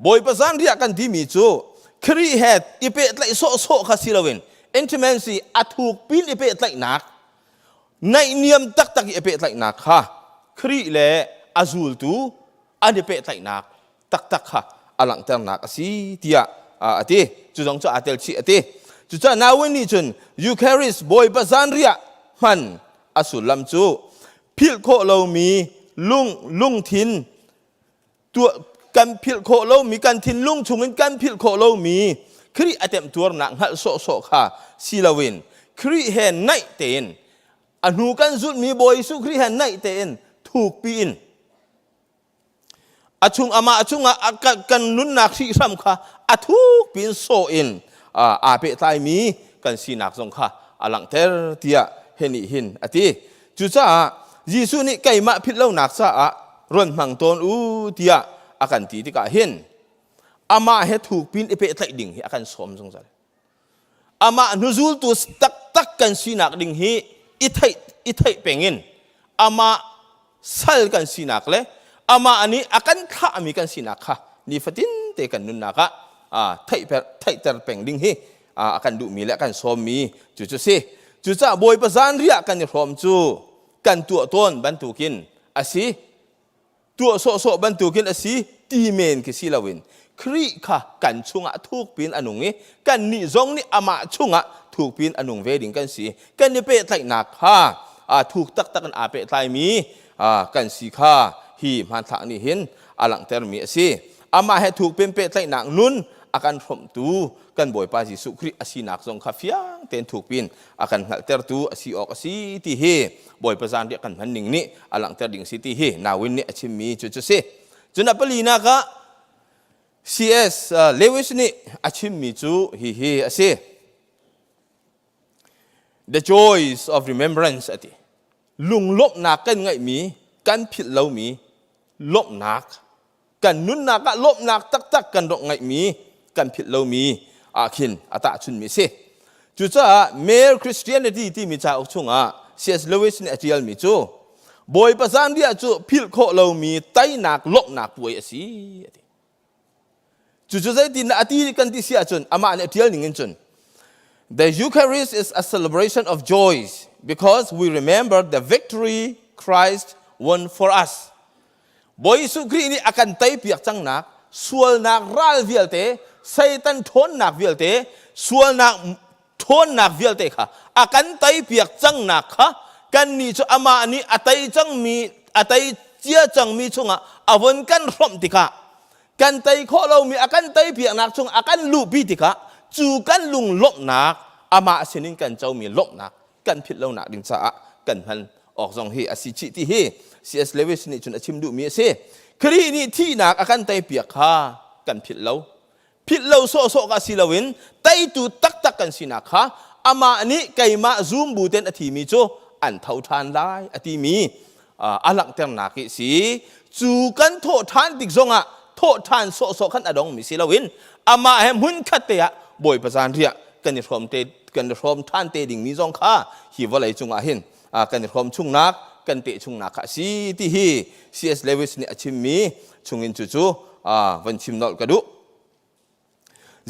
[SPEAKER 6] Bawipa zanriah kan timi cu Khrih he i pehtlaih sawhsawh kha si loin intimacy a thuk pin i pehtlaihnak naihniam taktak i pehtlaihnak kha Khrih le a zultu an i pehtlaihnak taktak kha a langhternak a si tiah a ti. Cu zong cu aa tel chih a ti. Cucaah Nawin nih cun Eucharist Bawipa zanriah hman a sullam cu philh khawh lomi lung lungthin tuah kan philh khawh lomi kan thinlung chungin kan philh khawh lomi Khrih a temtuarnak hngalh sawhsawh kha si loin Khrih he naih tein A hnu kan zulhmi Bawi Jesuh Khrih he naih tein thukpi in a chung amah chungah kan nunnak hrihhram kha a thukpi in sawh in aa pehtlaimi kan sinak zong kha a langhter tiah hi nih hin a ti. Cucaah Jesuh nih keimah philh lonak caah run hmang tawn u tiah a kan ti tikah hin amah he thukpi in i pehtlaih ding hi a kan sawm zungzal. Amah hnuzultu taktak kan sinak ding hi i theih i theih peng in amah sal kan sinak le amah nih a kan thlahmi kan sinak kha nifatin te kan nunnak ah theihter theihter peng ding hi a kan duhmi le a kan sawmmi cu cu si. Cucaah Bawipa zanriah kan i hrawm cu kan tuah tawn bantukin a si. Tuah sawhsawh bantukin a si ti men khi si loin Khrih kha kan chungah thukpi in a nung i kannih zong nih amah chungah thukpi in a nung ve ding kan si. Kan i pehtlaihnak kha thuk taktak in aa pehtlaimi kan si kha hi hmanthlak nih hin a langhtermi a si. Amah he thukpi in pehtlaihnak nun a kan hrawmhtu kan Bawipa Jesuh Khrih a sinak zong kha fiang tein thukpi in a kan hngalhtertu a si awk a si ti hi Bawipa zanriah kan hman ning nih a langhter ding si ti hi Nawin nih a chimmi cu cu si. Cun a palinak ah C.S. Lewis nih a chimmi cu hihi a si. The joys of remembrance a ti. Lunglawmhnak kan ngeihmi, kan philh lomi lawmhnak kan nunnak ah lawmhnak taktak kan rak ngeihmi kan philh lomi ah khin a tahchunmi a si. Cucaah Mere Christianity timi cauk chungah C.S. Lewis nih a ṭialmi cu Bawipa zanriah cu philh khawh lomi teinak lawmhnak puai a si a ti. Cucu zeitindah a ti kan ti si ahcun amah nih a ṭial ning in cun The Eucharist is a celebration of joys because we remember the victory Christ won for us. Bawi Jesuh Khrih nih a kan teipiak cangnak sualnak ral vialte, Satan ṭhawnnak vialte, sualnak ṭhawnnak vialte kha a kan teipiak cangnak kha kannih cu amah nih a tei cangmi a tei cia cangmi chungah a vun kan hrawmh tikah kan tei khawh lomi a kan teipiaknak chung a kan luhpi tikah cu kan lunglawmhnak amah sinin kan comi lawmhnak kan philh lonak ding caah kan hman awk zong hi a si chih ti hi C.S. Lewis nih cun a chim duhmi a si. Khrih nih thihnak a kan teipiak kha kan philh lo. Philh lo sawhsawh ka si loin teitu taktak kan sinak kha amah nih keimah zum bu ten a thimi cu an tho ṭhan lai a timi a langhternak hi si. Cu kan thawh ṭhan tik zongah thawh ṭhan sawhsawh khan a dongmi si loin amah he hmunkhat te ah Bawipa zanriah kan i hrawm te kan i hrawm ṭhan te dingmi zong kha hi vawlei cungah hin kan i hrawm chungnak kan teh chungnak kha a si ti hi C.S. Lewis nih a chimmi chungin cu cu van chim nolh ka duh.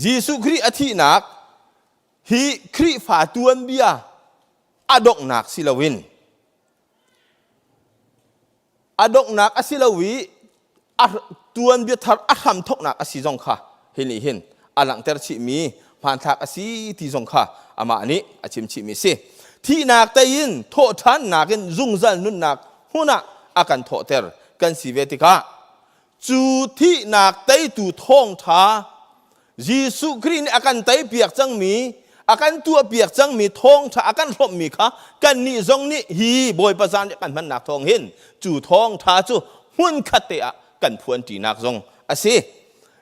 [SPEAKER 6] Jesuh Khrih a thihnak hi Khrihfa tuanbia a donghnak si loin A donghnak a si lo i a tuanbia thar a hramthawknak a si zong kha hi nih hin a langhter chihmi hmanthlak a si ti zong kha amah nih a chim chihmi a si. Thihnak tei in thawhṭhannak in zungzal nunnak hmun ah a kan thawhter kan si ve tikah cu thihnak teitu thawngṭha Jesuh Khrih nih a kan teipiak cangmi, a kan tuahpiak cangmi thawngṭha a kan hrawmhmi kha kannih zong nih hi Bawipa zan nih kan hmannak thawng hin cu thawngṭha cu hmunkhat te ah kan phuanṭinak zong a si.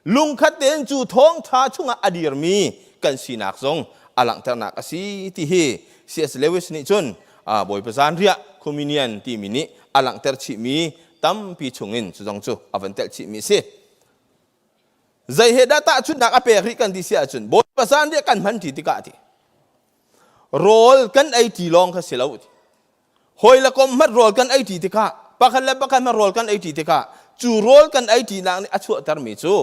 [SPEAKER 6] Lungkhat tein cu thawngṭha chungah a dirmi kan sinak zong a langhternak a si ti hi C.S. Lewis nih cun Bawipa zanriah communion timi nih a langhter chihmi tampi chungin cu zong cu a van telh chihmi a si. Zei he dah tahchunhnak a pek rih kan ti si ahcun Bawipa zanriah kan hman ṭi tikah ti rawl kan ei ṭi lawng kha si lo ti hawi le kom hmat rawl kan ei ṭi tikah pakhat le pakhat hmat rawl kan ei ṭi tikah cu rawl kan ei ṭinak nih a chuahtermi cu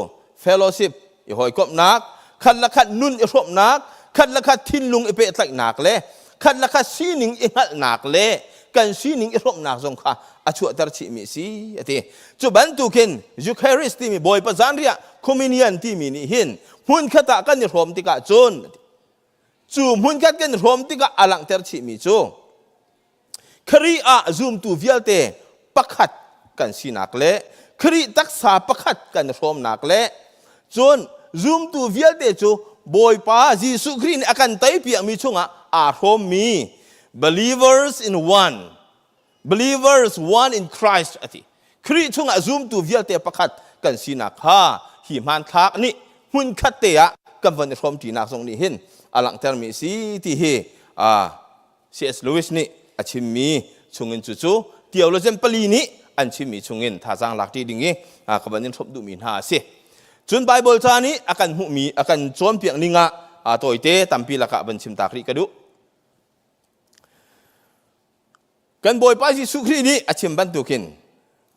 [SPEAKER 6] fellowship i hawikomhnak khat le khat nun i hrawmhnak khat le khat thinlung i pehtlaihnak le khat le khat sining i hngalhnak le kan sining i hrawmhnak zong kha a chuahter chihmi a si a ti Cu bantukin Eucharist timi Bawipa zanriah communion timi nih hin hmunkhat ah kan i hrawm tikah cun cu hmunkhat kan i hrawm tikah a langhter chihmi cu Khrih ah zumtu vialte pakhat kan sinak le Khrih taksa pakhat kan i hrawmnak le cun zumtu vialte cu Bawipa Jesuh Khrih nih a kan teipiakmi chungah aa hrawmmi. Believers in one. Believers one in Christ a ti. Khrih chungah zumtu vialte pakhat kan sinak kha hi hmanthlak nih hmunkhat te ah kan von i hrawmṭinak zong nih hin a langhtermi a si ti hi C.S. Lewis nih a chimmi chungin cucu theologian pali nih an chimmi chungin thazaang lak ṭi ding i ka van in hrawmh duhmi hna a si. Cun Bible ca nih a kan hmuhmi a kan cawnpiak ning ah tawite tampi lakah van chim tak rih ka duh. Kan Bawipa Jesuh Khrih nih a chim bantukin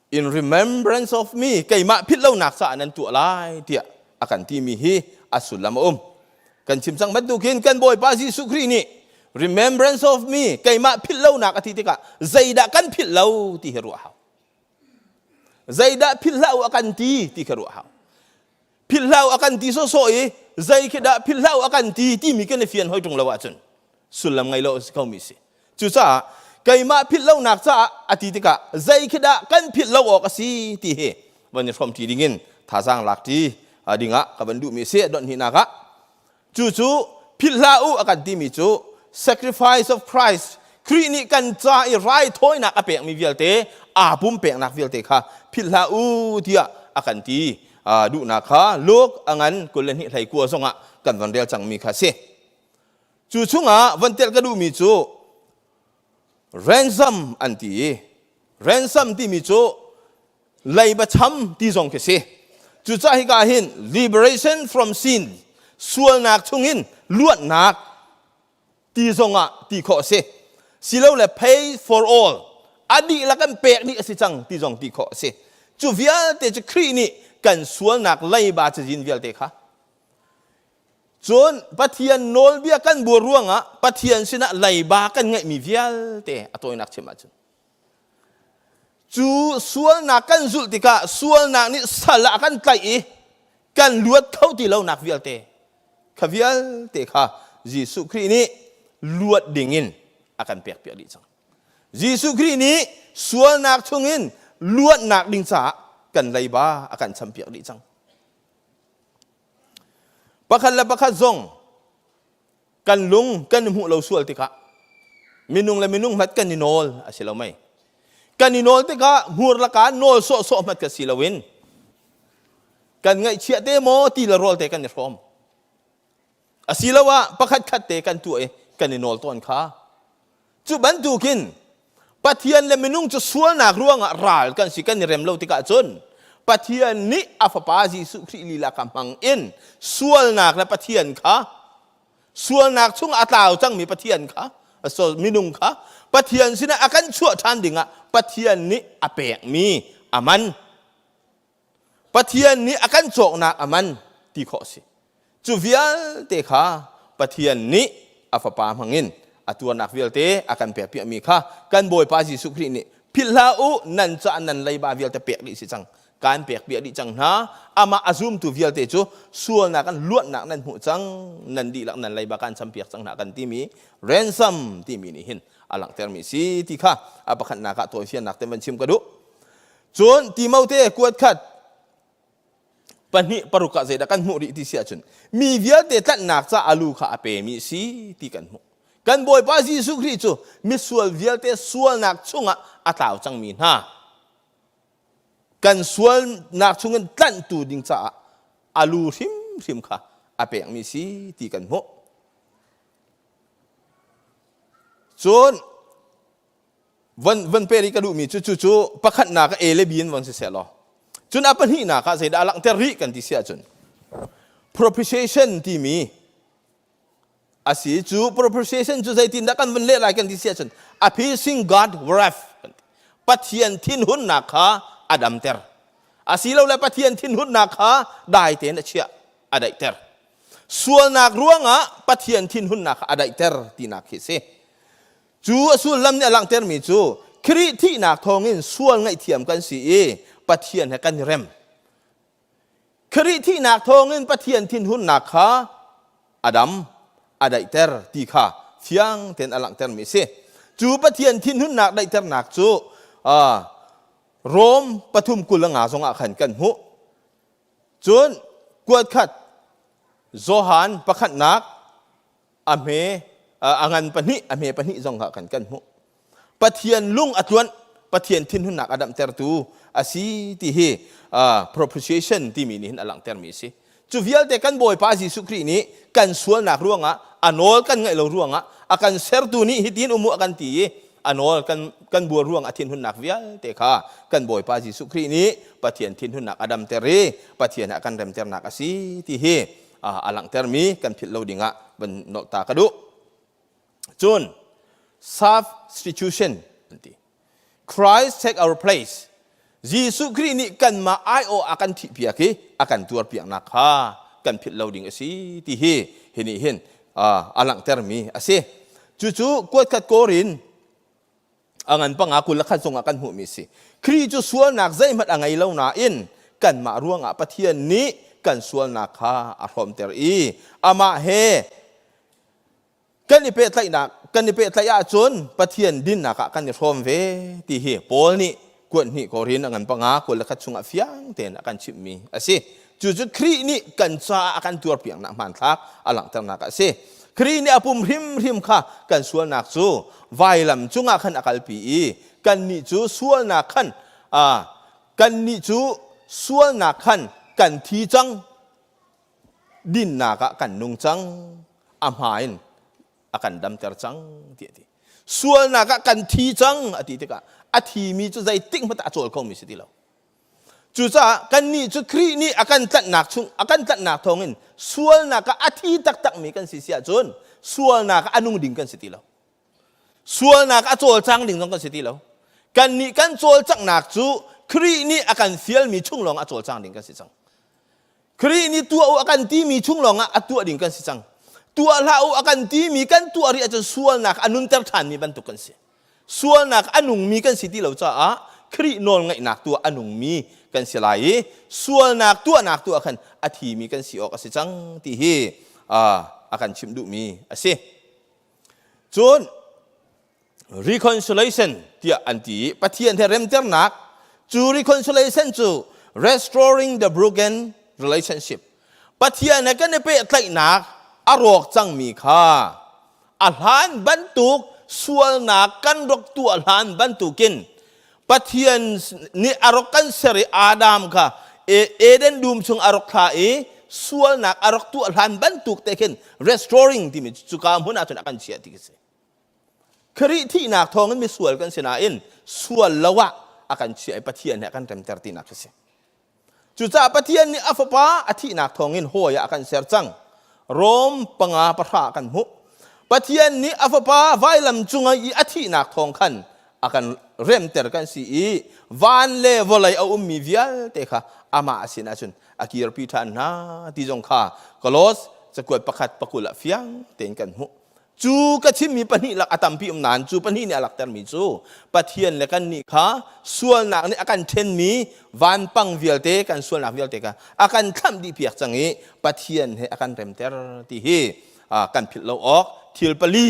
[SPEAKER 6] in remembrance of me keimah philh lonak caah nan tuah lai tiah a kan timi hi a sullam a um. Kan chim cang bantukin kan Bawipa Jesuh Khrih nih remembrance of me keimah philh lonak a ti tikah zeidah kan philh lo ti hi ruah hau. Zeidah philh hlah u a kan ti ti kha ruah hau. Philh hlah u a kan ti sawsawh i zei khi dah philh hlah u a kan ti timi kan i fian hoi ṭung lo ahcun sullam ngei lo a si khomi si. Cucaah keimah philh lonak caah a ti tikah zei khi dah kan philh lo awk a si ti hi van i hrawmṭi dingin thazaang lakṭi dingah ka van duhmi a si. Donhhnihnak ah cucu philh hlah u a kan timi cu sacrifice of Christ Khrih nih kan ca i raithawinak a pekmi vialte aa pumpeknak vialte kha philh hlah u tiah a kan ti duhnak kha Luke a ngan 22 hlei kua zongah kan van rel cangmi kha a si. Cu chungah von telh ka duhmi cu ransom an ti i ransom timi cu leiba cham ti zong khi si. Cucaah hika hin liberation from sin sualnak chungin luatnak ti zongah ti khawh a si. Silole pay for all a dihlak kan pek dih a si cang ti zong ti khawh a si. Cu vialte cu Khrih nih kan sualnak leiba cazin vialte kha Cun Pathian nawlbia kan buar ruangah Pathian sinah leiba kan ngeihmi vialte a tawinak chim ahcun cu sualnak kan zulh tikah sualnak nih sal ah a kan tlaih i kan luat kho ti lonak vialte kha vialte kha Jesuh Khrih nih luat dingin a kan pekpiak dih cang. Jesuh Khrih nih sualnak chungin luatnak ding caah kan leiba a kan champiak dih cang. Pakhat le pakhat zong kan lung kan i hmuh lo sual tikah minung le minung hmat kan i nawl a si lo mei. Kan i nawl tikah hmur laka nawl sawhsawh hmat ka si loin kan ngaihchiah te maw ti le rawl te kan i hrawm. Asiloah pakhat khat te kan tuah i kan i nawl tawn kha. Cu bantukin Pathian le minung cu sualnak ruangah ral kan si kan i rem lo tikah cun Pathian nih a fapa Jesuh Khrih lila kha hmang in sualnak le Pathian kha sualnak chung a tlau cangmi Pathian kha minung kha Pathian sinah a kan chuah ṭhan dingah Pathian nih a pekmi a man Pathian nih a kan cawknak a man ti khawh a si. Cu vialte kha Pathian nih a fapa hmangin a tuarnak vialte a kan pekpiakmi kha kan Bawipa Jesuh Khrih nih philh hlah u nan caah nan leiba vialte pek dih si cang kaan pekpiak dih cang hna amah a zumtu vialte cu sualnak an luatnak nan hmuh cang nan dihlak nan leiba kaan champiak cang hna kan timi ransom timi nih hin a langhtermi si ti kha a pakhatnak ah tawifiannak te van chim ka duh Cun Timote kuat khat pahnih paruk ah zeidah kan hmuh rih ti si ahcun mi vialte tlanhnak ca a lu kha a pemi a si ti kan hmuh. Kan Bawipa Jesuh Khrih cu misual vialte sualnak chungah a tlau cangmi hna kan sualnak chungin tlanhtu ding caah a lu hrimhrim kha a pekmi si ti kan hmuh. Cun von von pe rih ka duhmi cu cu cu pakhatnak ah A le B in von si seh law cun a pahnihnak ah zeidah a langhter rih kan ti si ahcun propitiation timi a si cu propitiation cu zeitindah kan vun leh lai kan ti si ahcun appeasing God wrath kan ti Pathian thinhunnak kha a damter asilole Pathian thinhunnak kha dai tein a chiah a daihter sualnak ruangah Pathian thinhunnak kha a daihter tinak khi a si Cu a sullam nih a langhtermi cu Khrih thihnak thawngin sual ngaihthiam kan si i Pathian he kan i rem. Khrih thihnak thawngin Pathian thinhunnak kha a dam, a daihter ti kha fiang tein a langhtermi a si. Cu Pathian thinhunnak daihternak cu uh, Rom pathum 25 zongah khan kan hmuh. Cun kuat khat Johan pakhatnak a hme. A ngan pahnih, a hme pahnih zong kha kan kan hmuh. Pathian lung a tluanh, Pathian thinhunnak a damtertu a si ti hi propitiation timi nih hin a langhtermi a si. Cu vialte kan Bawipa Jesuh Khrih nih kan sualnak ruangah a nawl kan ngaih lo ruangah a kan sertu nih hitin um u a kan ti i a nawl kan kan buar ruang a thinhunnak vialte kha kan Bawipa Jesuh Khrih nih Pathian thinhunnak a damter i Pathian ah kan remternak a si ti hi a langhtermi kan philh lo dingah van nolh ta ka duh. Cun substitution an ti. Christ take our place. Jesuh Khrih nih kanmah aiawh a kan thihpiak i a kan tuarpiaknak kha kan philh lo ding a si ti hi hi nih hin a langhtermi a si. Cucu kuatkhat Korin a ngan panga 21 zongah kan hmuhmi a si. Khrih cu sualnak zeihmanh a ngei lo nain kanmah ruangah Pathian nih kan sualnak kha a hrawmter i amah he kan i pehtlaihnak kan i pehtlaih ahcun Pathian dinnak ah kan i hrawm ve ti hi Paul nih kuat hnih Korin a ngan panga 21 chungah fiang tein a kan chimhmi a si. Cucu Khrih nih kan caah a kan tuarpiaknak hmanthlak a langhternak a si. Khrih nih a pum hrimhrim kha kan sualnak cu vailam cungah khan a kalpi i kannih cu sualnak khan kannih cu sualnak khan kan thi cang dinnak ah kan nung cang a hma in a kan damter cang ti a ti sualnak ah kan thi cang a ti tikah a thimi cu zeitik hmanh a cawl khomi si ti lo cucaah kannih cu Khrih nih a kan tlanhnak chung a kan tlanhnak thawngin sualnak ah a thi taktakmi kan si si ahcun sualnak ah a nung ding kan si ti lo Sualnak a cawlcang ding zong kan si ti lo. Kannih kan cawlcanghnak cu Khrih nih a kan fialmi chung lawng a cawlcang ding kan si cang. Khrih nih tuah u a kan timi chung lawng ah a tuah ding kan si cang. Tuah hlah u a kan timi kan tuah rih ahcun sualnak a nunter ṭhanmi bantuk kan si. Sualnak a nungmi kan si ti lo caah Khrih nawlngaihnak tuah a nungmi kan si lai i sualnak tuahnak tu ah khan a thimi kan si awk a si cang ti hi a kan chimh duhmi a si. Cun reconciliation tiah an ti i Pathian he remternak cu reconciliation cu restoring the broken relationship Pathian he kan i pehtlaihnak a rawk cangmi kha a hlan bantuk sualnak kan rak tuah hlan bantukin Pathian nih a rak kan ser i Adam kha Eden dum chung a rak thla i sualnak a rak tuah hlan bantuk te khin restoring timi cuka hmun ah cun a kan chiah ti si. Khrih thihnak thawngin misual kan si nain sual lo ah a kan chiah i Pathian he a kan remter tinak a si. Cucaah Pathian nih a fapa a thihnak thawngin hawi ah a kan ser cang. Rom panga pahra kan hmuh. Pathian nih a fapa vailam cungah i a thihnak thawng khan a kan remter kan si i van le vawlei a ummi vialte kha amah sin ahcun a kirpi ṭhan hna ti zong kha Kolos cakuat pakhat pakul ah fiang tein kan hmuh. Cu ka chimmi pahnih lak a tampi um nain cu pahnih nih a laktermi cu Pathian le kannih kha sualnak nih a kan ṭhenmi vanpang vialte kan sualnak vialte kha a kan thlamh dih piak cang i Pathian he a kan remter ti hi kan philh lo awk thil pali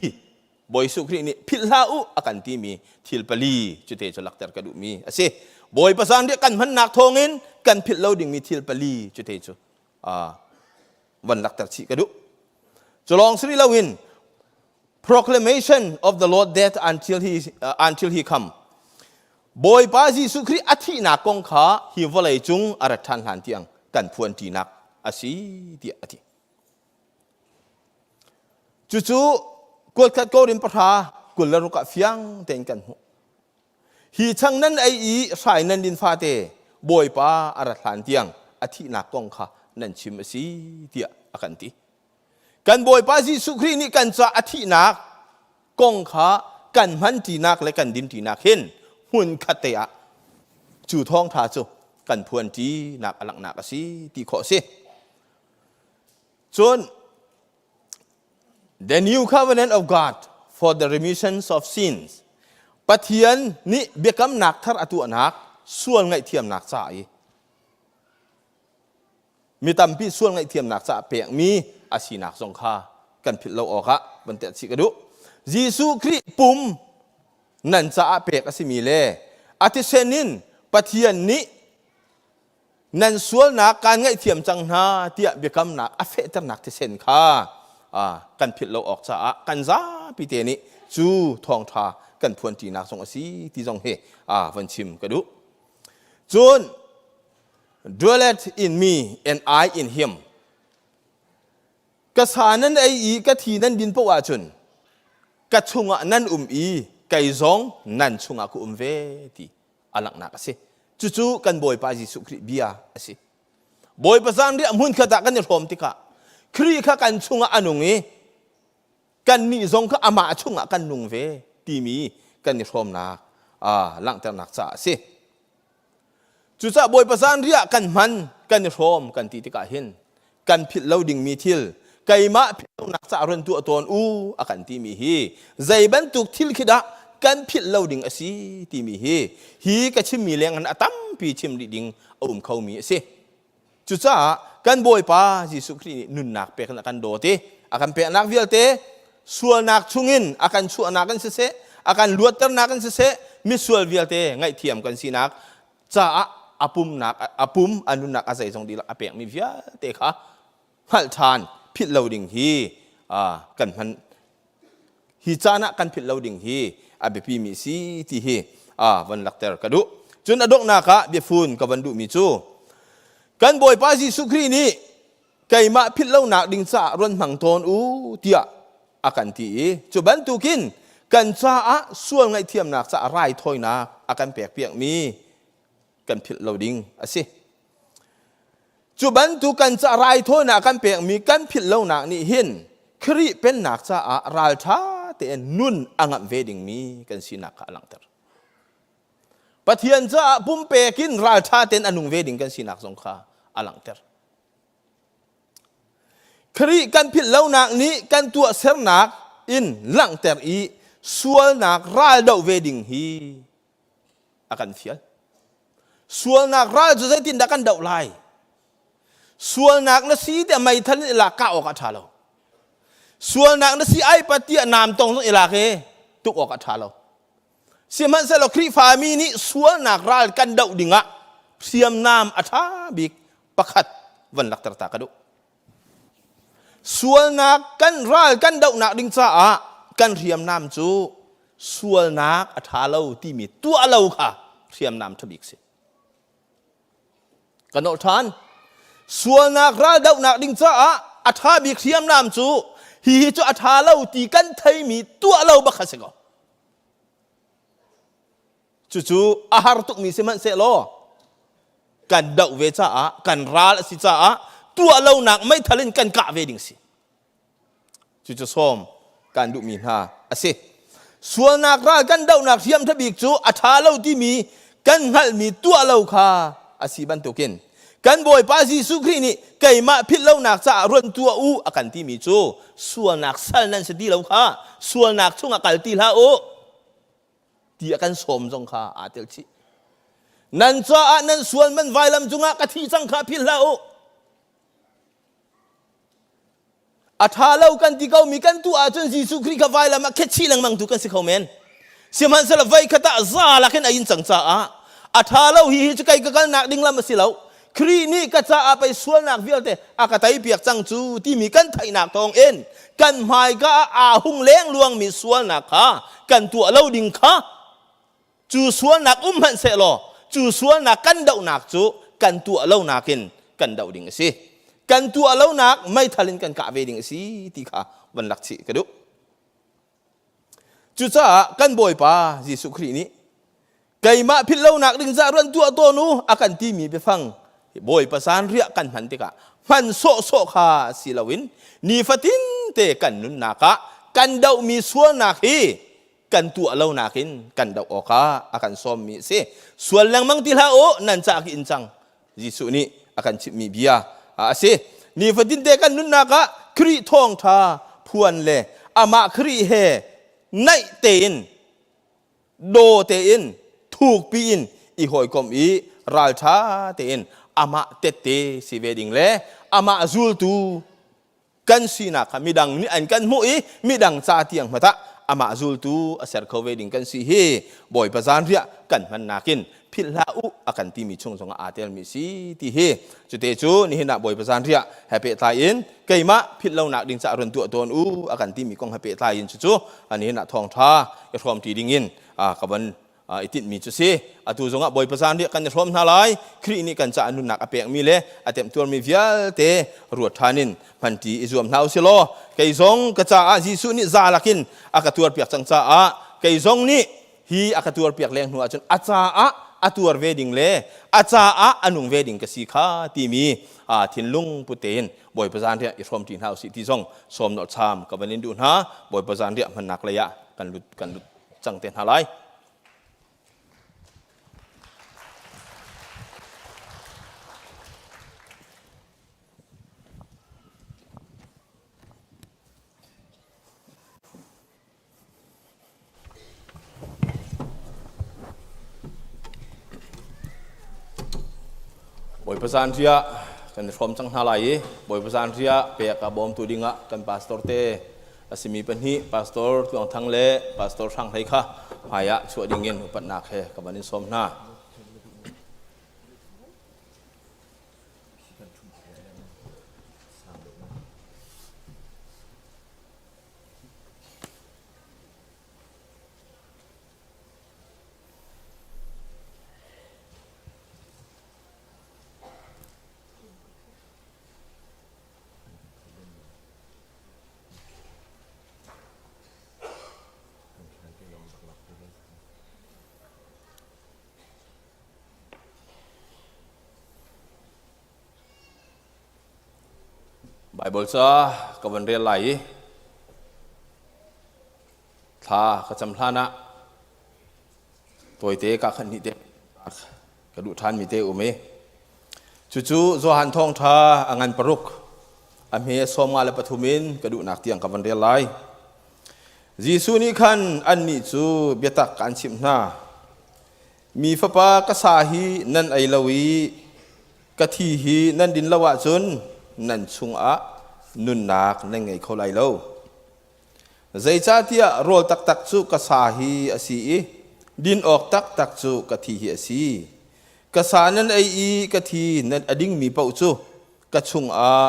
[SPEAKER 6] Bawi Jesuh Khrih nih philh hlah u a kan timi thil pali cute cu lakter ka duhmi a si. Bawipa zanriah kan hmannak thawngin kan philh lo dingmi thil pali cute cu van lakter chih ka duh. Cu lawng si rih loin proclamation of the Lord death until he until he come. Bawipa Jesuh Khrih a thihnak kong kha hi vawlei cung a rat ṭhan hlan tiang kan phuan ṭinak a si tiah a ti. Cucu kuatkhat Korin pahra 26 ah fiang tein kan hmuh. Hi chang nan ei i hrai nan din fate Bawipa a rat hlan tiang a thihnak kong kha nan chim a si tiah a kan ti. Kan Bawipa Jesuh Khrih nih kan ca a thihnak kong kha kan hman ṭinak le kan din ṭinak hin hmun khat te ah cu thawngṭha cu kan phuan ṭinak a langhnak a si ti khawh a si. Cun The new covenant of God for the remissions of sins. Pathian nih biakamnak thar a tuahnak sual ngaihthiamnak ca i mi tampi sual ngaihthiamnak caah pekmi a sinak zong kha kan philh lo awkah van telh chih ka duh. Jesuh Khrih pum nan caah pek a simi le a thisen in Pathian nih nan sualnak kaan ngaihthiam cang hna tiah biakamnak a fehternak thisen kha kan philh lo awk caah kan zapi. zapi te nih cu thawngṭha kan phuanṭinak zong a si ti zong hi van chim ka duh. Cun dwelleth in me and I in him. Ka sa nan ei i ka thi nan din paoh ahcun ka chungah nan um i kei zong nan chungah ka um ve ti a langhnak a si. Cucu kan Bawipa Jesuh Khrih bia a si. Bawipa zanriah hmunkhat ah kan i hrawm tikah Khrih kha kan chungah a nung i kannih zong kha amah chungah kan nung ve timi kan i hrawmnak langhternak caah a si. Cucaah Bawipa zanriah kan hman, kan i hrawm kan ti tikah hin kan philh lo dingmi thil keimah philh lonak caah run tuah tawn u a kan timi hi zei bantuk thil khi dah kan philh lo ding a si timi hi hi ka chimmi leng in a tampi chim rih ding a um khomi a si. Cucaah kan Bawipa Jesuh Khrih nih nunnak pek in a kan dawt i a kan peknak vialte sualnak chungin a kan chuahnak in siseh, a kan luatternak in siseh, misual vialte ngaihthiam kan sinak caah a pumnak a pum a nunnak a zeizong dihlak a pekmi vialte kha hngalh ṭhan philh lo ding hi kan hman hi caan ah kan philh lo ding hi a biapi mi si ti hi van lakter ka duh. Cun a donghnak ah biafun ka van duhmi cu kan Bawipa Jesuh Khrih nih keimah philh lonak ding caah ruan hmang tawn u tiah a kan ti i cu bantukin kan caah sual ngaihthiamnak caah raithawinak a kan pekpiakmi kan philh lo ding a si. Cu bantuk kan ca raithawinak kan pekmi kan philh lonak nih hin Khrih pennak caah ralṭha tein nun a ngamh ve dingmi kan sinak kha a langhter. Pathian caah pumpek in ralṭha tein a nung ve ding kan sinak zong kha a langhter. Khrih kan philh lonak nih kan tuahsernak in langhter i sualnak ral doh ve ding hi a kan fial. Sualnak ral cu zeitindah kan doh lai? Sualnak na si tiah meithal in i lak kah awk a ṭha lo. Sualnak na si ai pat tiah naam tong zong i lak i tuk awk a ṭha lo. Sihmanhsehlaw Khrihfami nih sualnak ral kan doh dingah hriamnam a ṭha bik pakhat van lakter ta ka duh. Sualnak kan ral kan dohnak ding caah kan hriamnam cu sualnak a ṭha lo timi tuah lo kha hriamnam ṭha bik si. Kan nolh ṭhan. Sualnak ral dohnak ding caah a ṭha bik hriamnam cu hihi cu a ṭha lo ti kan theimi tuah lo bak kha si ko. Cucu a har tukmi sihmanhsehlaw kan doh ve caah kan ral a si caah tuah lonak meithal in kan kah ve ding si. Cucu sawm kan duhmi hna a si. Sualnak ral kan dohnak hriam ṭha bik cu a ṭha lo timi kan hngalhmi tuah lo kha a si bantukin kan Bawipa Jesuh Khrih nih keimah philh lonak caah run tuah u a kan timi cu sualnak sal nan si ti lo kha sualnak chungah kal ti hlah u ti a kan sawm zong kha aa tel chih. Nan caah nan sual man vailam cungah ka thi cang kha philh hlah u. A ṭha lo kan ti komi kan tuah ahcun Jesuh Khrih kha vailam ah khet chih lengmang tu kan si kho men. Sihmanhsehlaw voi khat ah za lakin a in cang caah a ṭha lo hi hi cu kei ka kalnak ding lam a si lo. Khrih nih ka caah pei sualnak vialte a ka teipiak cang cu timi kan theihnak thawngin kan hmaika ah aa hung lengluangmi sualnak kha kan tuah lo ding kha cu sualnak um hmanh sehlaw cu sualnak kan dohnak cu kan tuah lonak in kan doh ding a si. Kan tuah lonak meithal in kan kah ve ding a si ti kha van lak chih ka duh. Cucaah kan Bawipa Jesuh Khrih nih keimah philh lonak ding zah ruan tuah tawn u a kan timi biafang Bawipa zanriah kan hman tikah hman sawhsawh kha si loin nifatin te kan nunnak ah kan dohmi sualnak hi kan tuah lonak in kan doh awkah a kan sawmmi a si. Sual lengmang ti hlah u nan cah ki in cang Jesuh nih a kan chimhmi bia a si. Nifatinte kan nunnak ah Khrih thawngṭha phuan le amah Khrih he naih tein daw tein thukpi in i hawikomh i ralṭha tein amah tette si ve ding le amah zultu kan sinak kha midang nih an kan hmuh i midang ca tiang hmanh ah amah zultu a ser kho ve ding kan si hi Bawipa zanriah kan hmannak in philh hlah u a kan timi chung zongah aa telmi si ti hi cute cu nihin ah Bawipa zanriah he pehtlai in keimah philh lonak ding caah run tuah tawn u a kan timi kong he pehtlai in cucu nihin ah thawngṭha i hrawmṭi ding in ka van i tinhmi cu si. Atu zongah Bawipa zanriah kan i hrawm hna lai. Khrih nih kan caah nunnak a pekmi le a temtuarmi vialte ruat ṭhan in hmanṭi i zuam hna u si law kei zong ka caah Jesuh nih za lakin a ka tuarpiak cang caah kei zong nih hi a ka tuarpiak leng hnu ahcun a caah a tuar ve ding le a caah a nung ve ding ka si kha timi thinlung put tein Bawipa zanriah i hrawmṭi hna usih ti zong sawm nolh ka van in duh hna. Bawipa zanriah hmannak lei ah kan lut kan lut cang te hna lai. Bawipa zanriah kan i hrawm cang hna lai i Bawipa zanriah pek a bawmtu dingah kan pastor te a simi pahnih Pastor Tluang Thang le Pastor Hrang Hlei kha hmaiah chuah dingin upatnak he ka van in sawm hna. Baibal ca ka van rel lai i thla ka cam hlan ah tawite ka khat hnih te ka duh ṭhanmi te um i cucu Johan thawngṭha a ngan paruk a hme 53 in ka duhnak tiang ka van rel lai. Jesuh nih khan annih cu biatak an chimh hna. Mi fapa ka sa hi nan ei lo i ka thi hi nan din lo ahcun nan chungah nunnak nan ngei kho lai lo. Zeicahtiah rawl taktak cu ka sa hi a si i din awk taktak cu ka thi hi a si. Ka sa nan ei i ka thi nan a dingmi paoh cu ka chungah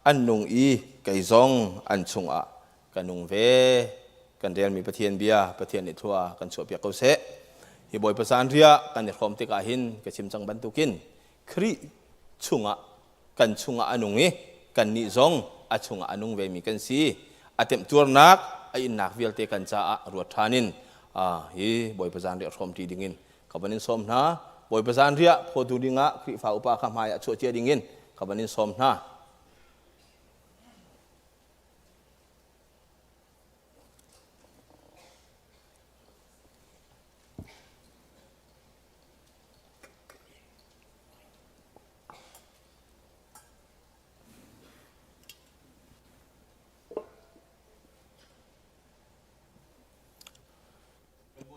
[SPEAKER 6] an nung i kei zong an chungah ka nung ve. Kan relmi Pathian bia Pathian nih thlua kan chuahpiak ko seh. Hi Bawipa zanriah kan i hrawm tikah hin ka chim cang bantukin Khrih chungah kan chungah a nung i kannih zong a chungah a nung vemi kan si. A temhtuarnak, a innak vialte kan caah ruat ṭhan in hi Bawipa zanriah hrawmṭi dingin ka van in sawm hna. Bawipa zanriah phawtu dingah Khrihfa upa kha hmai ah chuah cia dingin ka van in sawm hna.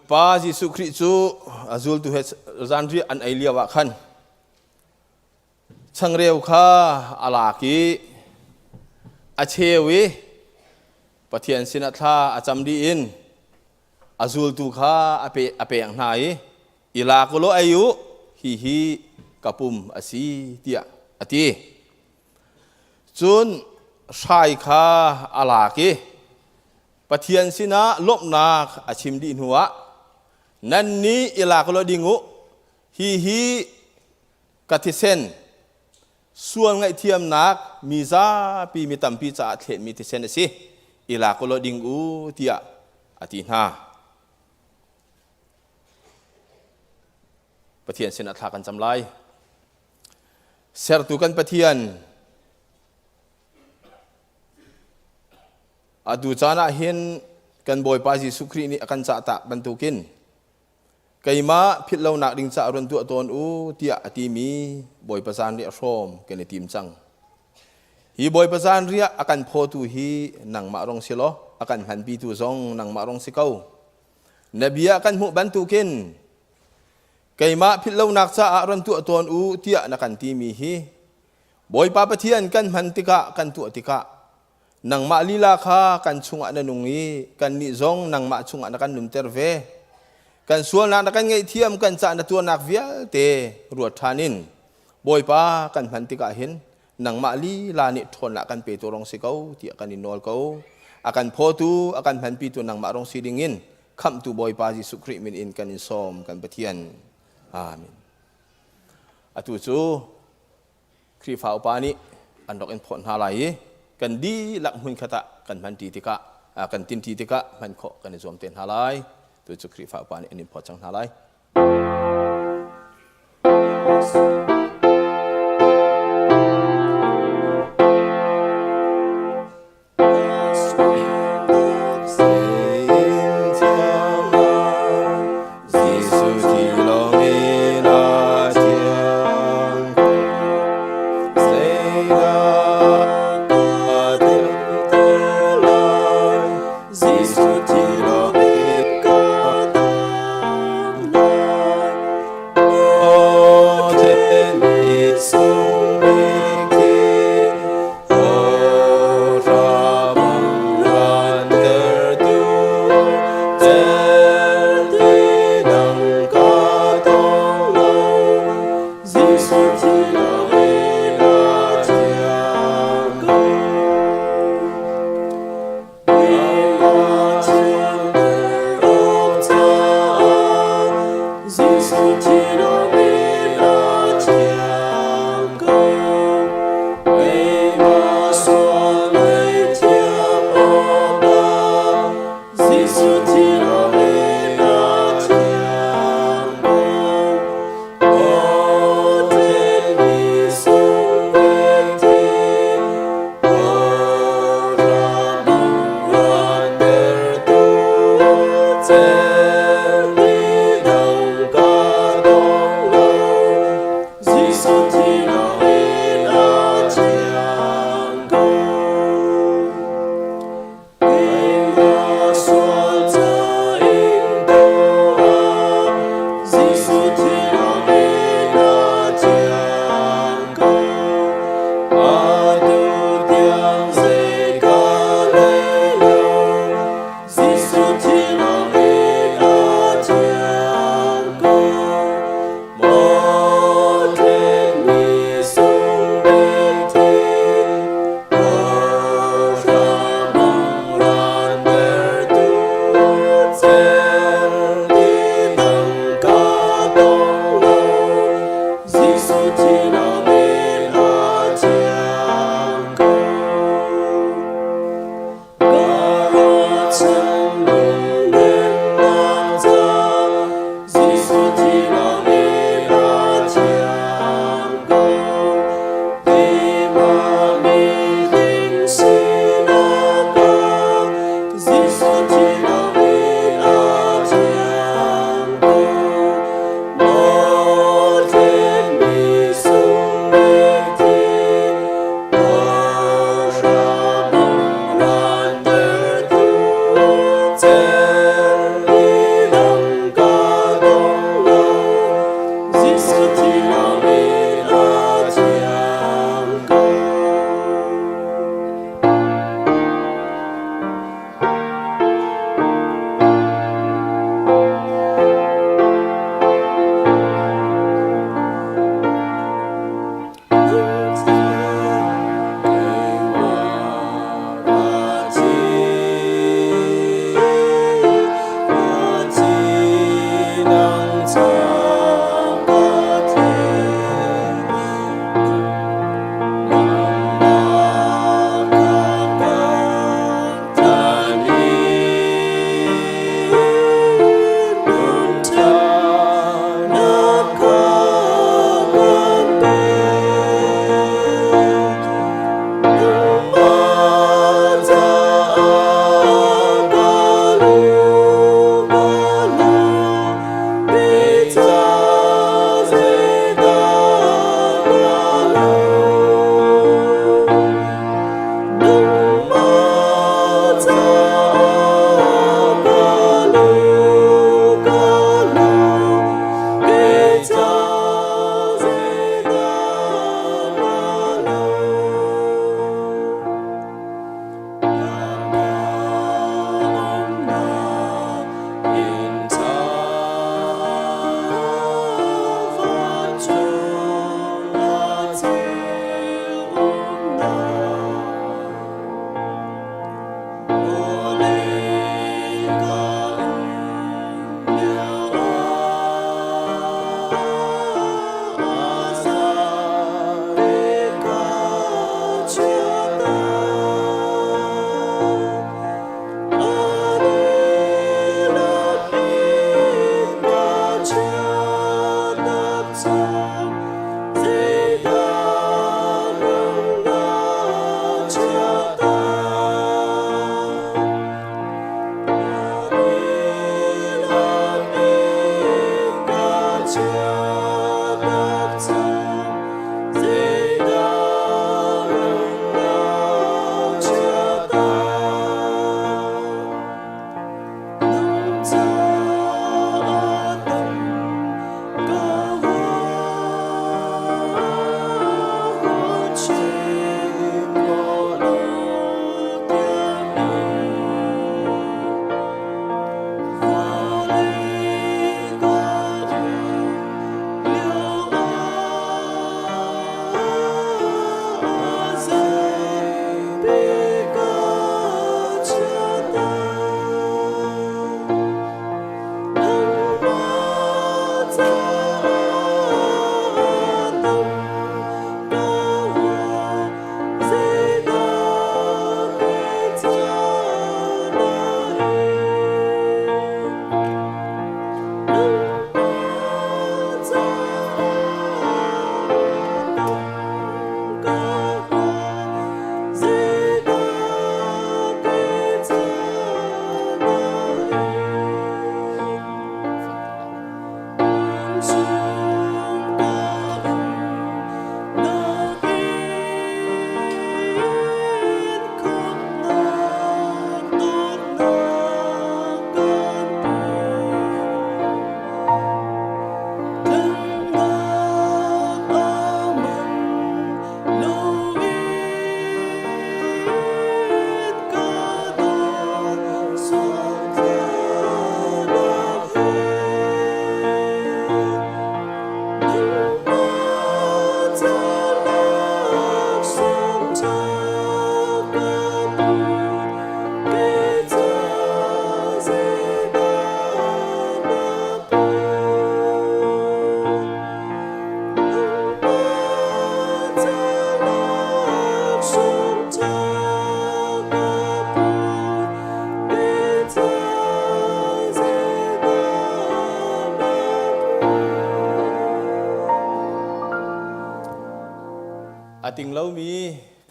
[SPEAKER 6] Pa Jesuh Khrih cu a zultu he zanriah an ei lio ah khan changreu kha a lak i a cheu i Pathian sinah thla a cam dih in a zultu kha a pe a pek hna i i lak u law ei u hihi ka pum a si tiah a ti. Cun hrai kha a lak i Pathian sinah lawmhnak a chim dih hnuah nannih i lak u law ding u hihi ka thisen sual ngaihthiamnak mi zapi mi tampi caah thletmi thisen a si i lak u law ding u tiah a ti hna. Pathian sinah thla kan cam lai. Sertu kan Pathian, atu caan ah hin kan Bawipa Jesuh Khrih nih a kan cah tak bantukin keimah philh lonak ding caah run tuah tawn u tiah a timi Bawipa zanriah hrawm kan i tim cang. Hi Bawipa zanriah a kan phawtu hi nangmah rong si law a kan hmanpitu zong nangmah rong si ko. Na bia kan hmuh bantukin keimah philh lonak caah run tuah tawn u tiah na kan timi hi Bawipa Pathian kan hman tikah kan tuah tikah. Nangmah lila kha kan chungah na nung i kannih zong nangmah chungah na kan nunter ve. Kan sualnak na kan ngaihthiam, kan cah na tuarnak vialte ruat ṭhan in Bawipa kan hman tikah hin nangmah lila nih ṭhawnnak kan petu rong si ko tiah kan in nawl ko. A kan phawtu, a kan hmanpitu nangmah rong si dingin khamhtu Bawipa Jesuh Khrih min in kan in sawm kan Pathian. Amen. Atu cu Khrihfa upa nih an rak in phawt hna lai i kan dihlak hmunkhat ah kan hmanṭi tikah kan tinṭi tikah hman khawh kan i zuam te hna lai. Tu cu Khrihfa upa nih an in phawt cang hna lai.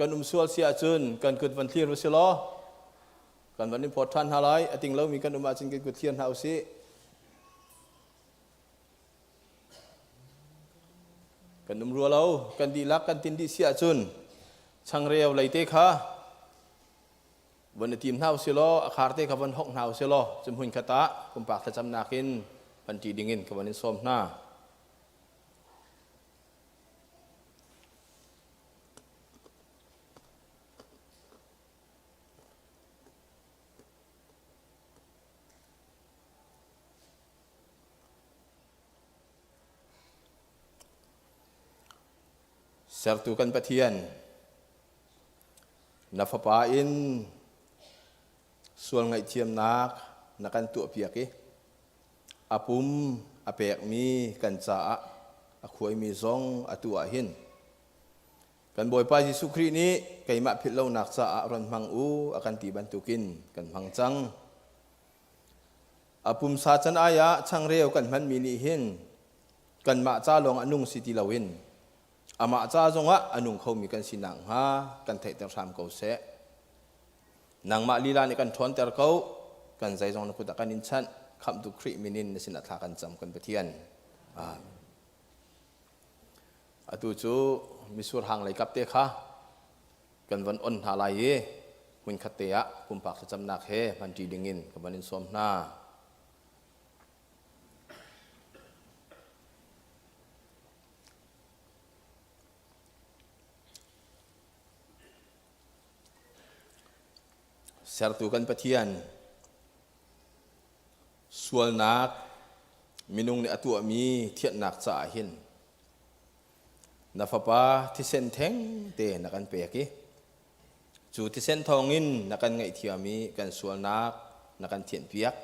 [SPEAKER 6] Kan um sual si ahcun kan kut van thlir usih law kan van in phawt ṭhan hna lai. A ting lomi kan um ahcun kan kut thlir hna usih. Kan um rua lo, kan dihlak kan tin dih si ahcun changreu leite kha van i tim hna usih law a khar te kha van hok hna usih law cu hmun khat ah pumpak thlacamnak in van ṭi dingin ka van in sawm hna. Sertu kan Pathian, na Fapa in sual ngaihthiamnak na kan tuahpiak i a pum a pekmi kan caah a khuaimi zong atu ah hin kan Bawipa Jesuh Khrih nih keimah philh lonak caah ron hmang u a kan ti bantukin kan hmang cang. A pumsa can ai ah changreu kan hmanmi nih hin kanmah ca lawng a nung si ti loin amah ca zongah a nung khomi kan si nakhnga kan theihter hram ko seh. Nangmah lila nih kan ṭhawnter ko, kan zeizong na kut ah kan in chanh, Khamhtu Khrih min in na sinah thla kan cam kan Pathian. Amen. Atu cu misur hang lei kap te kha kan van on hna lai i hmunkhat te ah pumpak thlacamnak he hmanṭi dingin ka van in sawm hna. Sertu kan Pathian, sualnak minung nih a tuahmi thianhnak caah hin na Fapa thisen theng te na kan pek i cu thisen thawngin na kan ngaihthiam i kan sualnak na kan thianhpiak.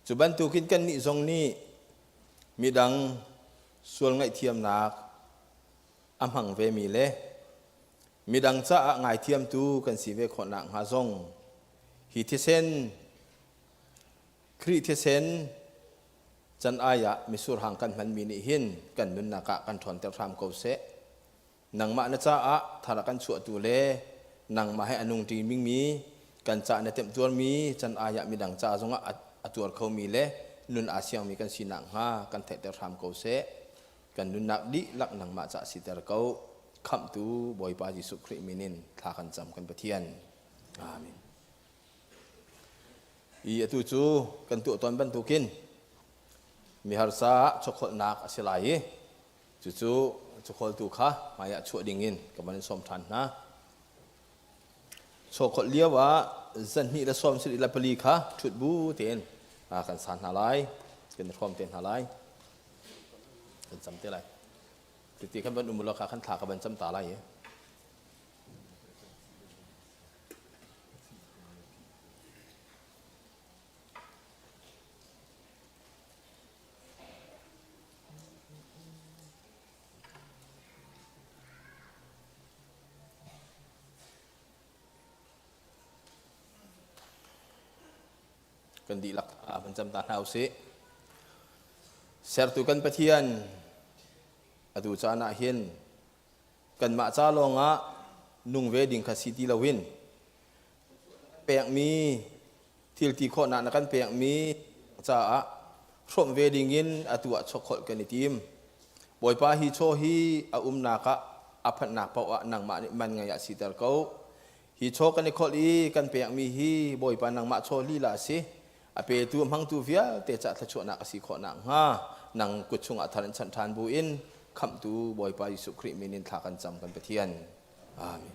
[SPEAKER 6] Cu bantukin kannih zong nih midang sual ngaihthiamnak a hmang vemi le midang caah ngaithiamtu kan si ve khawh nakhnga zong hi thisen Khrih thisen can ai ah misur hang kan hmanmi nih hin kan nunnak ah kan ṭhawnter hram ko seh. Nangmah na caah thar a kan chuahtu le nangmah he a nung ṭi mi kan ca na temhtuarmi can ai ah midang ca zongah a tuar khomi le nun aa siangmi kan si nakhnga kan theihter hram ko seh. Kan nunnak dihlak nangmah cah siter ko. Khamhtu Bawipa Jesuh Khrih min in thla kan cam kan Pathian. Amen. I atu cu kan tuah tawn bantukin miharsa chawkholhnak a si lai i cucu chawkholtu kha hmaiah chuah dingin ka van in sawm ṭhan hna. Chawkholh lio ah zanhnih le sawm sarih le pali kha ṭhut bu tein kan san hna lai, kan i hrawm te hna lai. Kan cam te lai. Titi kan van um law kha kan thla ka van cam ta lai i. Kan dihlak a van cam ta hna usih. Sertu kan Pathian atu caan ah hin kanmah ca lawngah nung ve ding kha si ti loin pekmi thil ti khawhnak na kan pekmi caah hrawmh ve dingin atu ah chokholh kan i tim. Bawipa hi chaw hi a umnak ah a phanhnak paoh ah nangmah nih man ngei ah siter ko. Hi chaw kan i kholh i kan pekmi hi Bawipa nangmah chaw lila a si. A petu a hmangtu vialte cah thluachuahnak a si khawh nakhnga nang kut chungah thar in chanh ṭhan bu in khamhtu Bawipa Jesuh Khrih min in thla kan cam kan Pathian. Amen.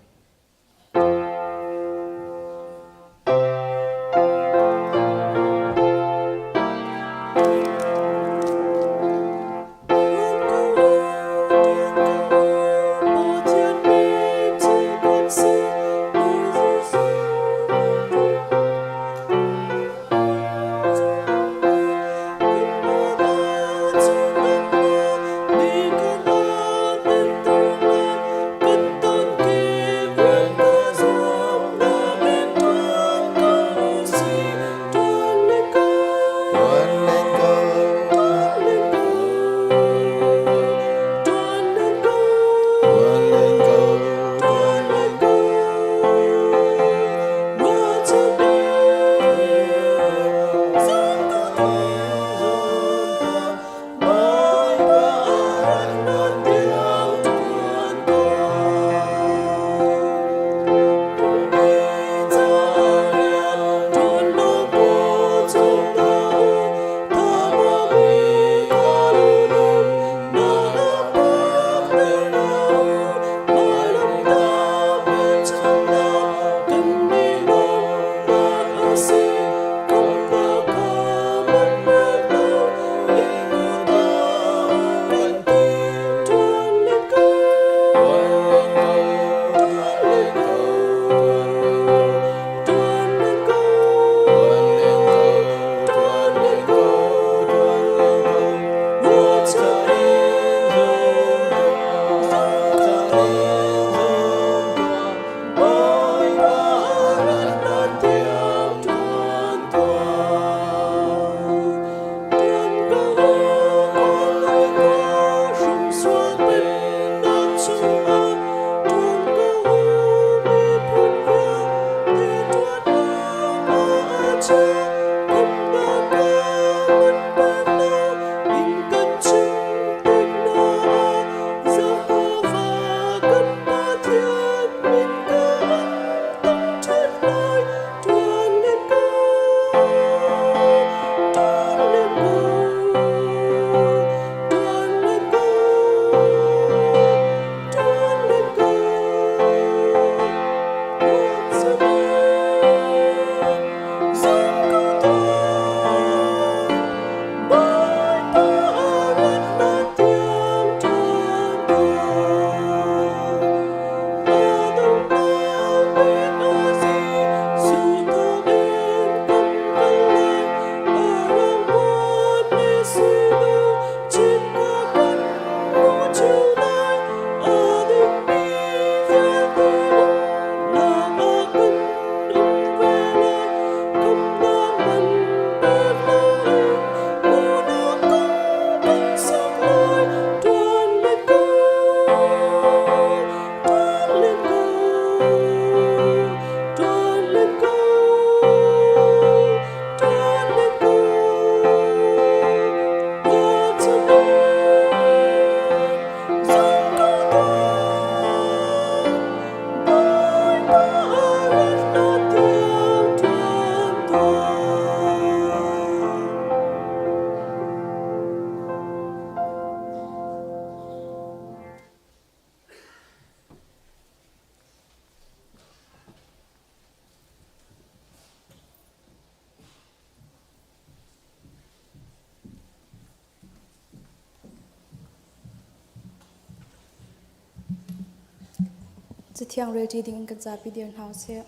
[SPEAKER 7] Cathiang relṭi ding in kan zapi dir hna usih.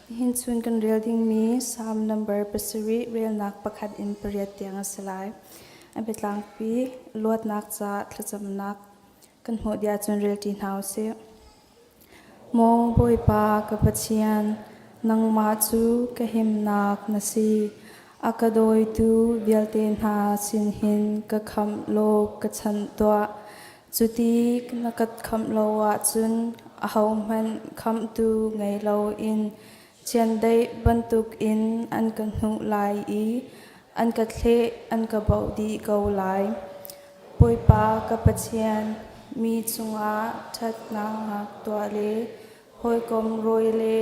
[SPEAKER 7] Nihin chun kan rel dingmi Salm number pasarih relnak pakhat in pariat tiang a si lai. A biatlangpi luatnak ca thlacamnak kan hmuh dih ahcun relṭi hna usih. Maw Bawipa ka Pathian, nangmah cu ka himnak na si. A ka dawitu vialte hna sin hin ka khamh law ka chanh tuah. Cuti na ka khamh lo ahcun ahohmanh khamhtu ngei loin chiandeih bantukin an ka hnuh lai i an ka thleh an ka baoh dih ko lai. Bawipa ka Pathian, mi cungah ṭhatnak tuah le hawikom rawi le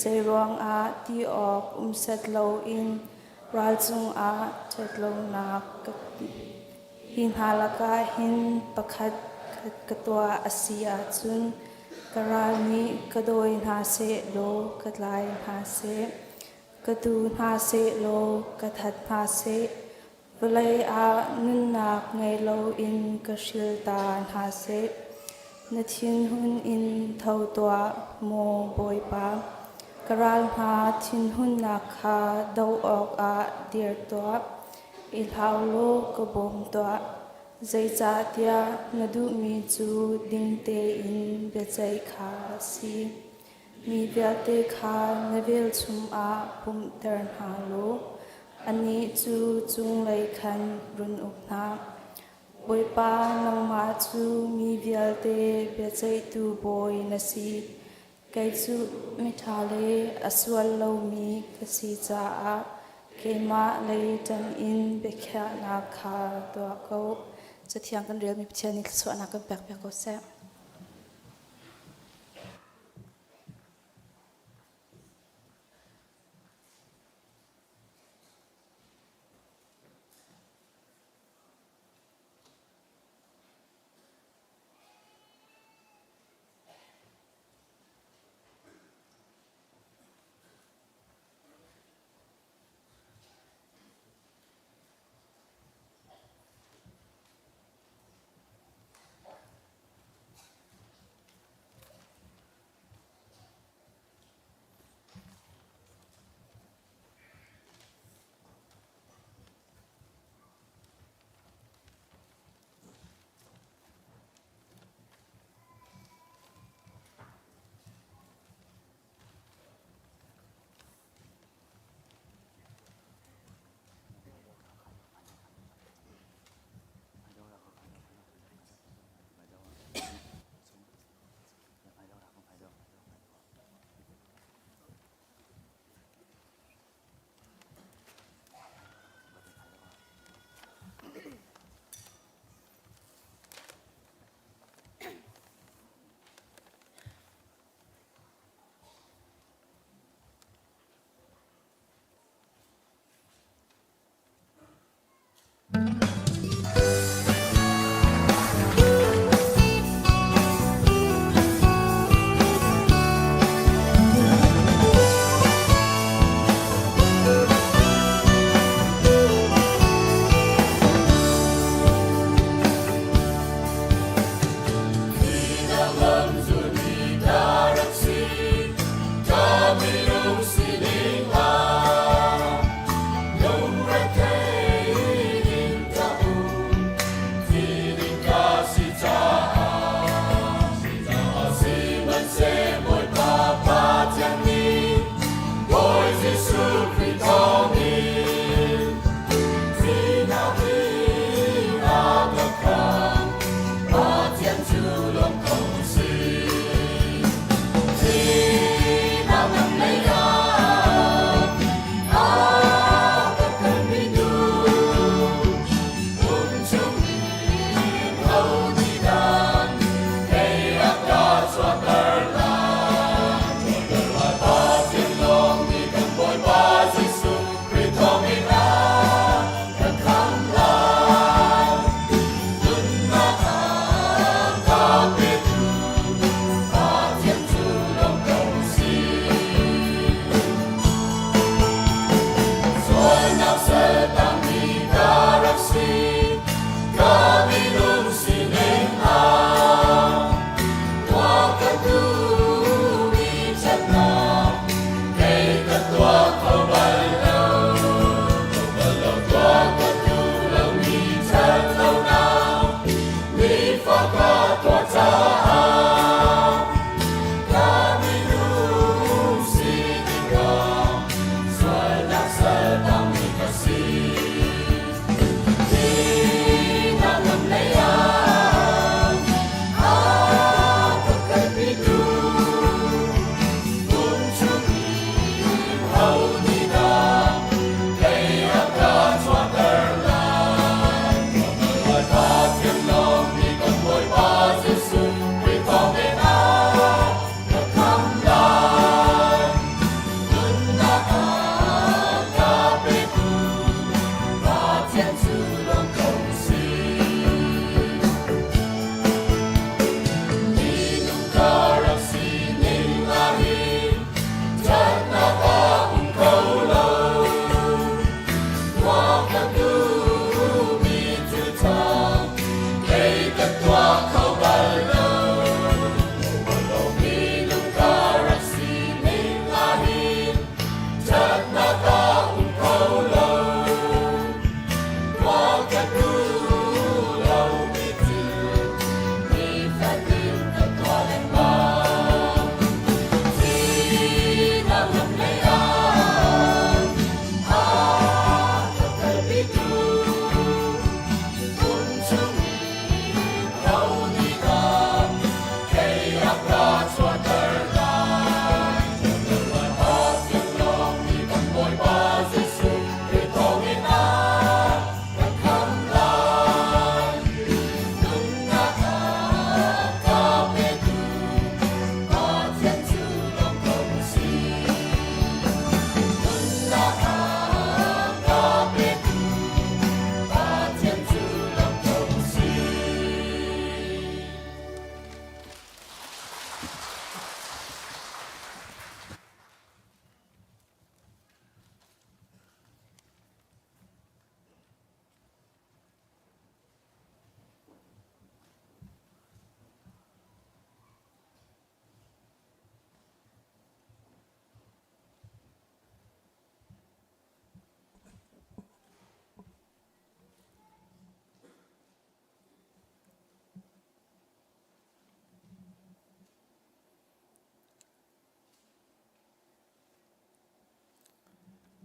[SPEAKER 7] zeiruangah ti awk um set loin ral cungah ṭhatlonak ka Hi hna lakah hin pakhat khat ka tuah a si ahcun ka ral nih ka dawi hna seh law ka tlai hna seh, ka tu hna seh law ka that hna seh, vawlei ah nunnak ngei loin ka hril ta hna seh. Na thinhun in tho tuah, maw Bawipa. Ka ral hna thinhunnak kha doh awkah dir tuah. I hlau law ka bawm tuah, zeicahtiah na duhmi cu ding tein biaceih kha a si. Mi vialte kha na velchum ah pumhter hna law annih cu cunglei khan run uk hna. Bawipa, nangmah cu mi vialte biaceihtu bawi na si. Kei cu miṭha le a sual lomi ka si caah keimah lei ṭang in biakhiahnak kha tuah ko. Cathiang kan relmi Pathian nih thluachuahnak kan pekpiak ko seh.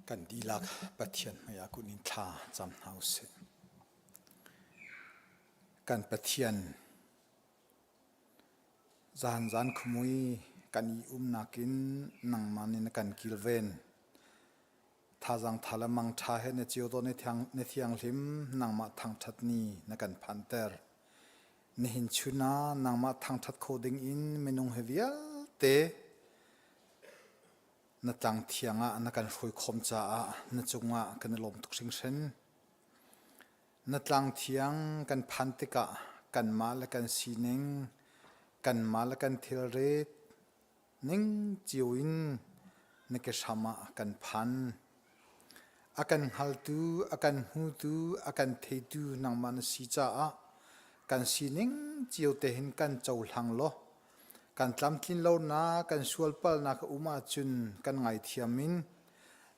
[SPEAKER 8] Kan dihlak Pathian hmaiah kun in thla cam hna usih. Kan Pathian zan zan khumui kan i umnak in nangmah nih na kan kilven. Thazang tha le mang tha he na cio dawt na thianghlim nangmah thangthat ni na kan phanter. Nihin chun ah nangmah thangthat kho ding in minung he vialte na tlang thiang ah na kan hruai khawm caah na cungah kan i lawm tuk hringhran. Na tlang thiang kan phan tikah kanmah le kan sining, kanmah le kan thilrit ning cio in na ke hram ah kan phan. A kan hngaltu, a kan hmutu, a kan theitu nangmah na si caah kan sining cio te hin kan cohlang law Kan tlamtlin lonak, kan sualpalnak a um ahcun kan ngaithiam in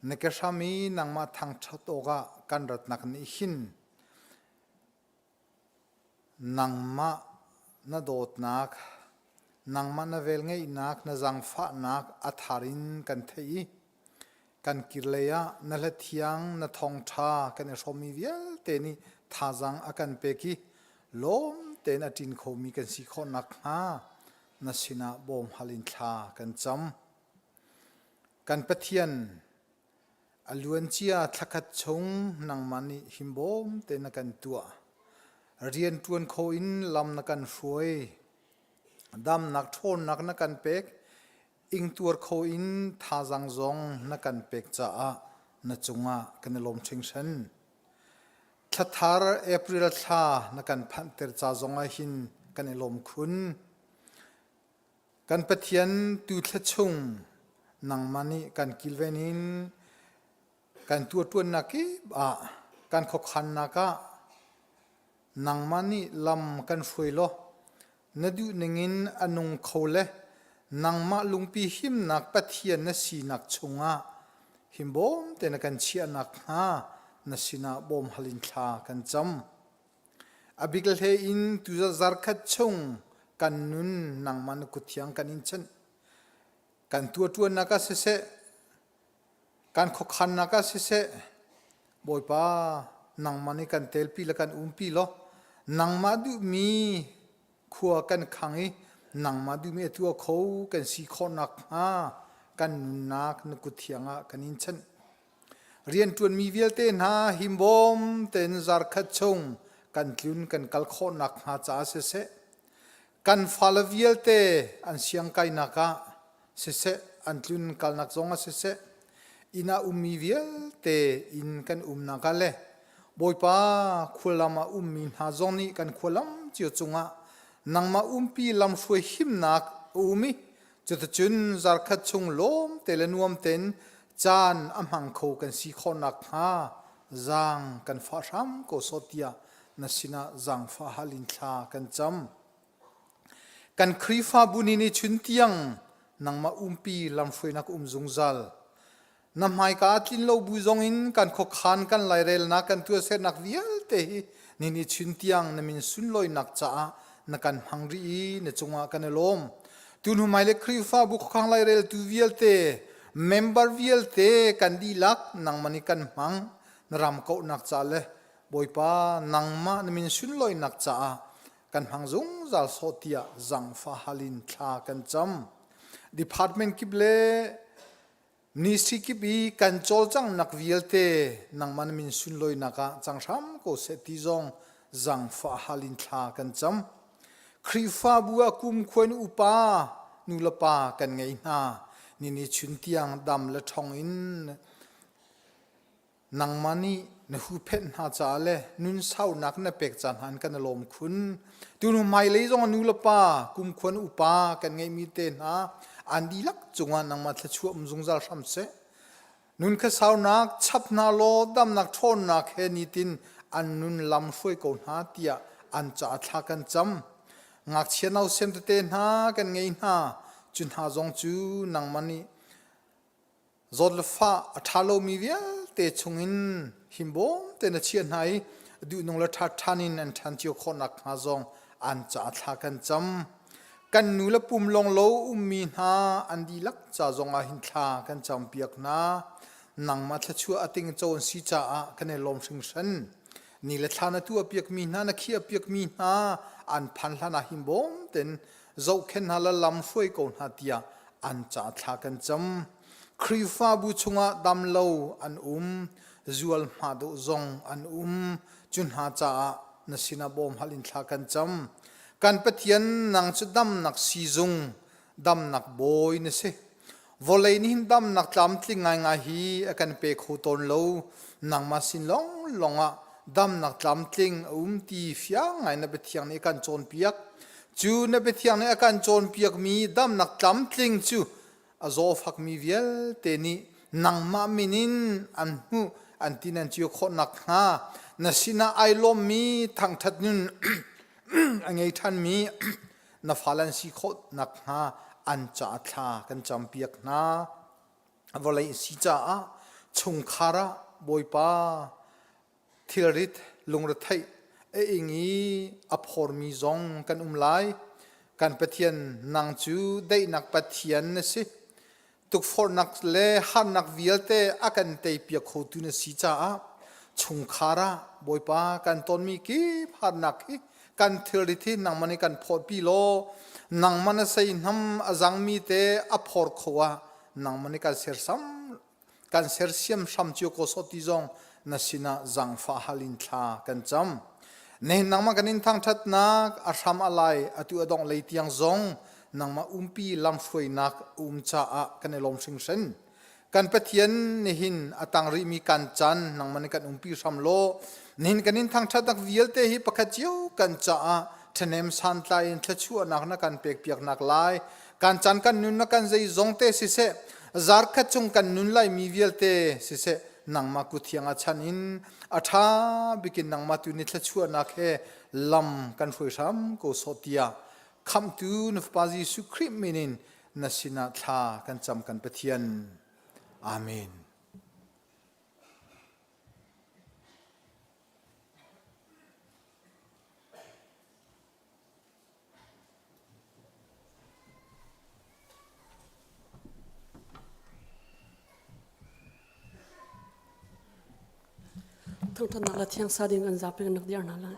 [SPEAKER 8] na ke hram i nangmah thangṭhat awkah kan ratnak nih hin nangmah na dawtnak, nangmah na velngeihnak, na zaangfahnak a thar in kan theih i kan kirlei ah na hlathiang, na thawngṭha kan i hrawmmi vialte nih thazaang a kan pek i lawm tein a ṭin khomi kan si khawh nakhnga na sinah bawm hal in thla kan cam. Kan Pathian, a luancia thlakhat chung nangmah nih himbawm tein na kan tuah. Rian ṭuan kho in lam na kan hruai. Damnak ṭhawnnak na kan pek. Ingtuar kho in thazaang zong na kan pek caah na cungah kan i lawm hringhran. Thlathar April thla na kan phanhter ca zongah hin kan i lawm khun. Kan Pathian tu thla chung nangmah nih kan kilven in kan tuahṭuannak kip ah kan khuakhannak ah Nangmah nih lam kan hruai law na duh ningin a nung kho le nangmah lungpi himnak Pathian na sinak chungah himbawm te na kan chiah nakhnga na sinah bawm hal in thla kan cam. A bik hlei in tuzat zarkhat chung kan nun nangmah na kut thiang kan in chanh. Kan tuahṭuannak ah siseh, Kan khuakhannak ah siseh, Bawipa, nangmah nih kan telpi le kan umpi law, nangmah duhmi khua kan khang i nangmah duhmi a tuah kho kan si khawh nakhnga kan nunnak na kut thiang ah kan in chanh. Rianṭuanmi vialte hna himbawm tein zarkhat chung kan tlun kan kal khawh nakhnga caah siseh, kan fale vialte an siangkainak ah siseh an tlun kalnak zong ah siseh inn ah ummi vialte inn kan umnak ah le Bawipa khualam ah ummi hna zong nih kan khualam cio cungah nangmah umpi lamhruai himnak a um i cuticun zarkhat chung lawm te le nuam tein caan a hmang kho kan si khawh nakhnga zaang kan fah hram ko sawh tiah na sinah zaangfah hal in thla kan cam. Kan Khrihfabu nih ni chun tiang nangmah umpi lamhruainak um zungzal. Na hmaika ah tlin lo bu zong in kan khuakhan kan lairelnak kan tuahsernak vialte hi ni ni chun tiang na min sunlawinak caah na kan hmang rih i na cungah kan i lawm. Tuhnu hmailei Khrihfabu khuakhang laireltu vialte, member vialte kan dihlak nangmah nih kan hmang na ram kauhnak ca le Bawipa nangmah na min sunlawinak caah kan hmang zungzal sawh tiah zangfah hal in thla kan cam. Department kip le ministry kip i kan cawlcanghnak vialte nangmah na min sunlawinak ah cang hram ko seh ti zong zangfah hal in thla kan cam. Khrihfabu ah kumkhua in upa nu le pa kan ngei hna. Nini chun tiang dam le ṭhong in Nangmah nih na huhphenh hna caah le nun saunak na pek ca hna in kan i lawm khun. Tunu hmailei zong ah nu le pa, kumkhuan upa kan ngeihmi te hna an dihlak cungah nangmah thluachuah um zungzal hram seh. Nun kha saunak chap hna law damnak ṭhawnnak he nitin an nun lam hruai ko hna tiah an caah thla kan cam. Ngakchia nausem tete hna kan ngei hna. Cu hna zong cu nangmah nih Zawt le fah a ṭha lomi vialte chungin himbawm tein a chiah hna i duhnung le ṭha ṭhan in an ṭhan cio khawh nakhnga zong an caah thla kan cam. Kan nu le pum lawng lo ummi hna an dihlak ca zongah hin thla kan campiak hna. Nangmah thluachuah a tingco an si caah kan i lawm hringhran. Ni le thla na tuahpiakmi hna, na khiahpiakmi hna an phan hlan ah hin bawm tein zohkhenh hna le lam hruai ko hna tiah an ca thla kan cam. Khrihfabu chungah damlo an um, zual hma dawh zong an um. Cu hna caah na sinah bawm hal in thla kan cam. Kan Pathian nang cu damnak siizung, damnak bawi na si. Vawlei nih hin damnak tlamtling ngaingai hi a kan pe kho tawn lo. Nangmah sin lawnglawng ah damnak tlamtling a um ti fiang ngai na biathiang nih a kan cawnpiak. Cu na biathiang nih a kan cawnpiakmi damnak tlamtling cu a zawfakmi vialte nih nangmah min in an hmuh an ti nan cio khawh nakhnga na sinah ai lawmmi thangṭhat nun a ngei ṭhanmi na fale an si khawh nakhnga an ca thla kan campiak hna. Vawlei si caah chungkhar ah Bawipa thilrit lungretheih a ing i a phormi zong kan um lai. Kan Pathian nang cu daihnak Pathian na si. Tukforhnak le harnak vialte a kan teipiak khotu na si caah chungkhar ah Bawipa kan tonmi kip harnak hi kan thilrit hi nangmah nih kan phawtpi law nangmah na seihnam a zangmi te a phor kho ah nangmah nih kan sersam kan sersiam hram cio ko sawh ti zong na sinah zaangfah hal in thla kan cam. Nihin nangmah kan in thangṭhatnak a hram a lai atu a dongh lei tiang zong nangmah umpi lamhruainak um caah kan i lawm hringhran. Kan Pathian nihin a tang rihmi kan caan nangmah nih kan umpi hram law nihin kan in thangṭhatnak vialte hi pakhat cio kan caah ṭhahnem santlai in thluachuahnak na kan pekpiaknak lai kan caan kan nunnak kan zeizong te siseh zarkhat chung kan nun lai mi vialte siseh nangmah kuthiang ah chan in a ṭha bikin nangmah tu ni thluachuahnak he lam kan hruai hram ko sawh tiah khamhtu na fapa Jesuh Khrih min in na sinah thla kan cam kan Pathian. Amen.
[SPEAKER 9] Thangṭhatnak le thiangsa ding an zapi kan rak dir hna lai.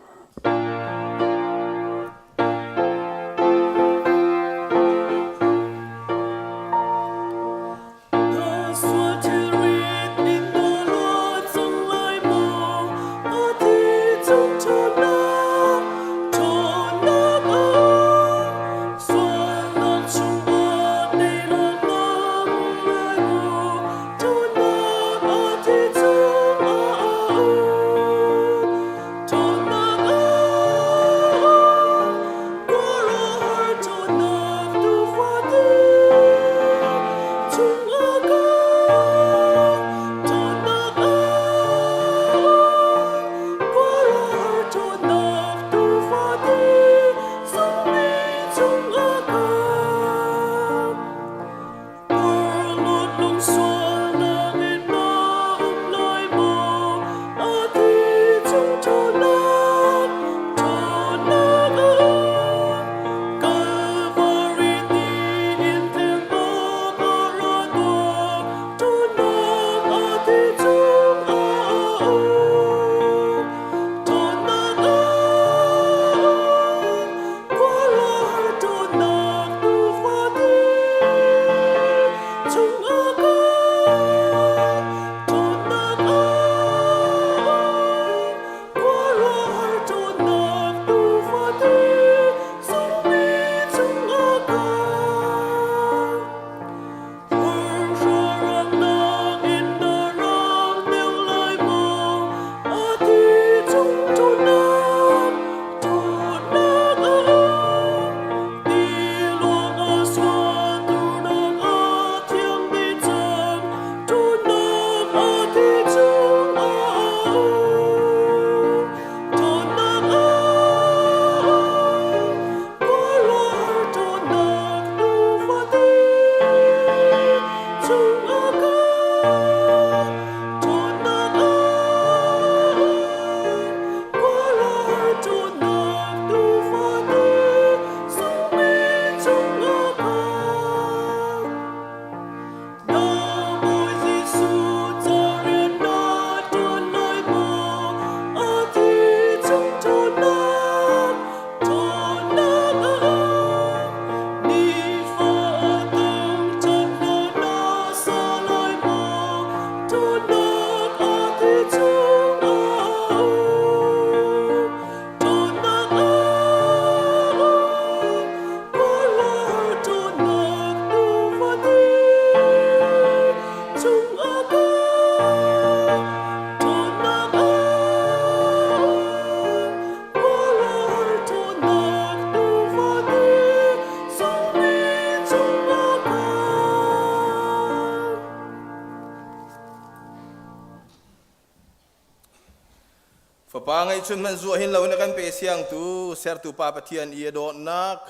[SPEAKER 6] Fapa ngeihchun hmanh zuah hin loin a kan pe siangtu sertu Pa Pathian i a dawtnak,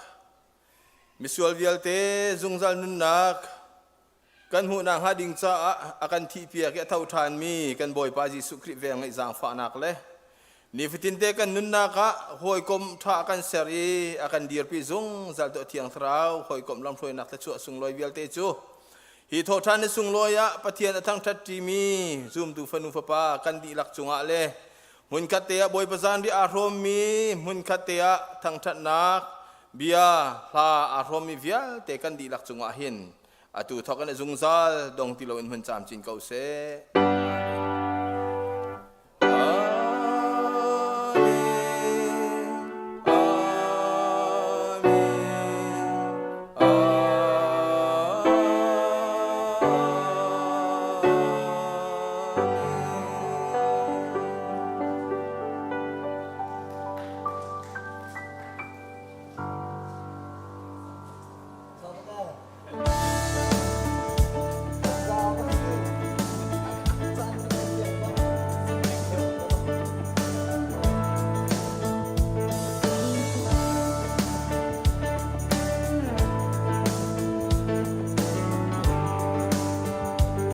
[SPEAKER 6] misual vialte zungzal nunnak kan hmuhnak hnga ding caah a kan thihpiak i a tho ṭhanmi kan Bawipa Jesuh Khrih velngeih zaangfahnak le nifatinte kan nunnak ah hawikom ṭha a kan ser i a kan dirpi zungzal tu a Thiang Thlarau hawikom lamhruainak thluachuah sunglawi vialte cu hi thawhṭhan ni sunglawi ah Pathian a thangṭhat ṭimi zumtu fanu fapa kan dihlak cungah le hmunkhat te ah Bawipa zanriah aa hrawmmi hmunkhat te ah thangṭhatnak bia hla aa hrawmmi vialte kan dihlak cungah hin atu thawk in a zungzal dong ti loin hmun camcin ko seh.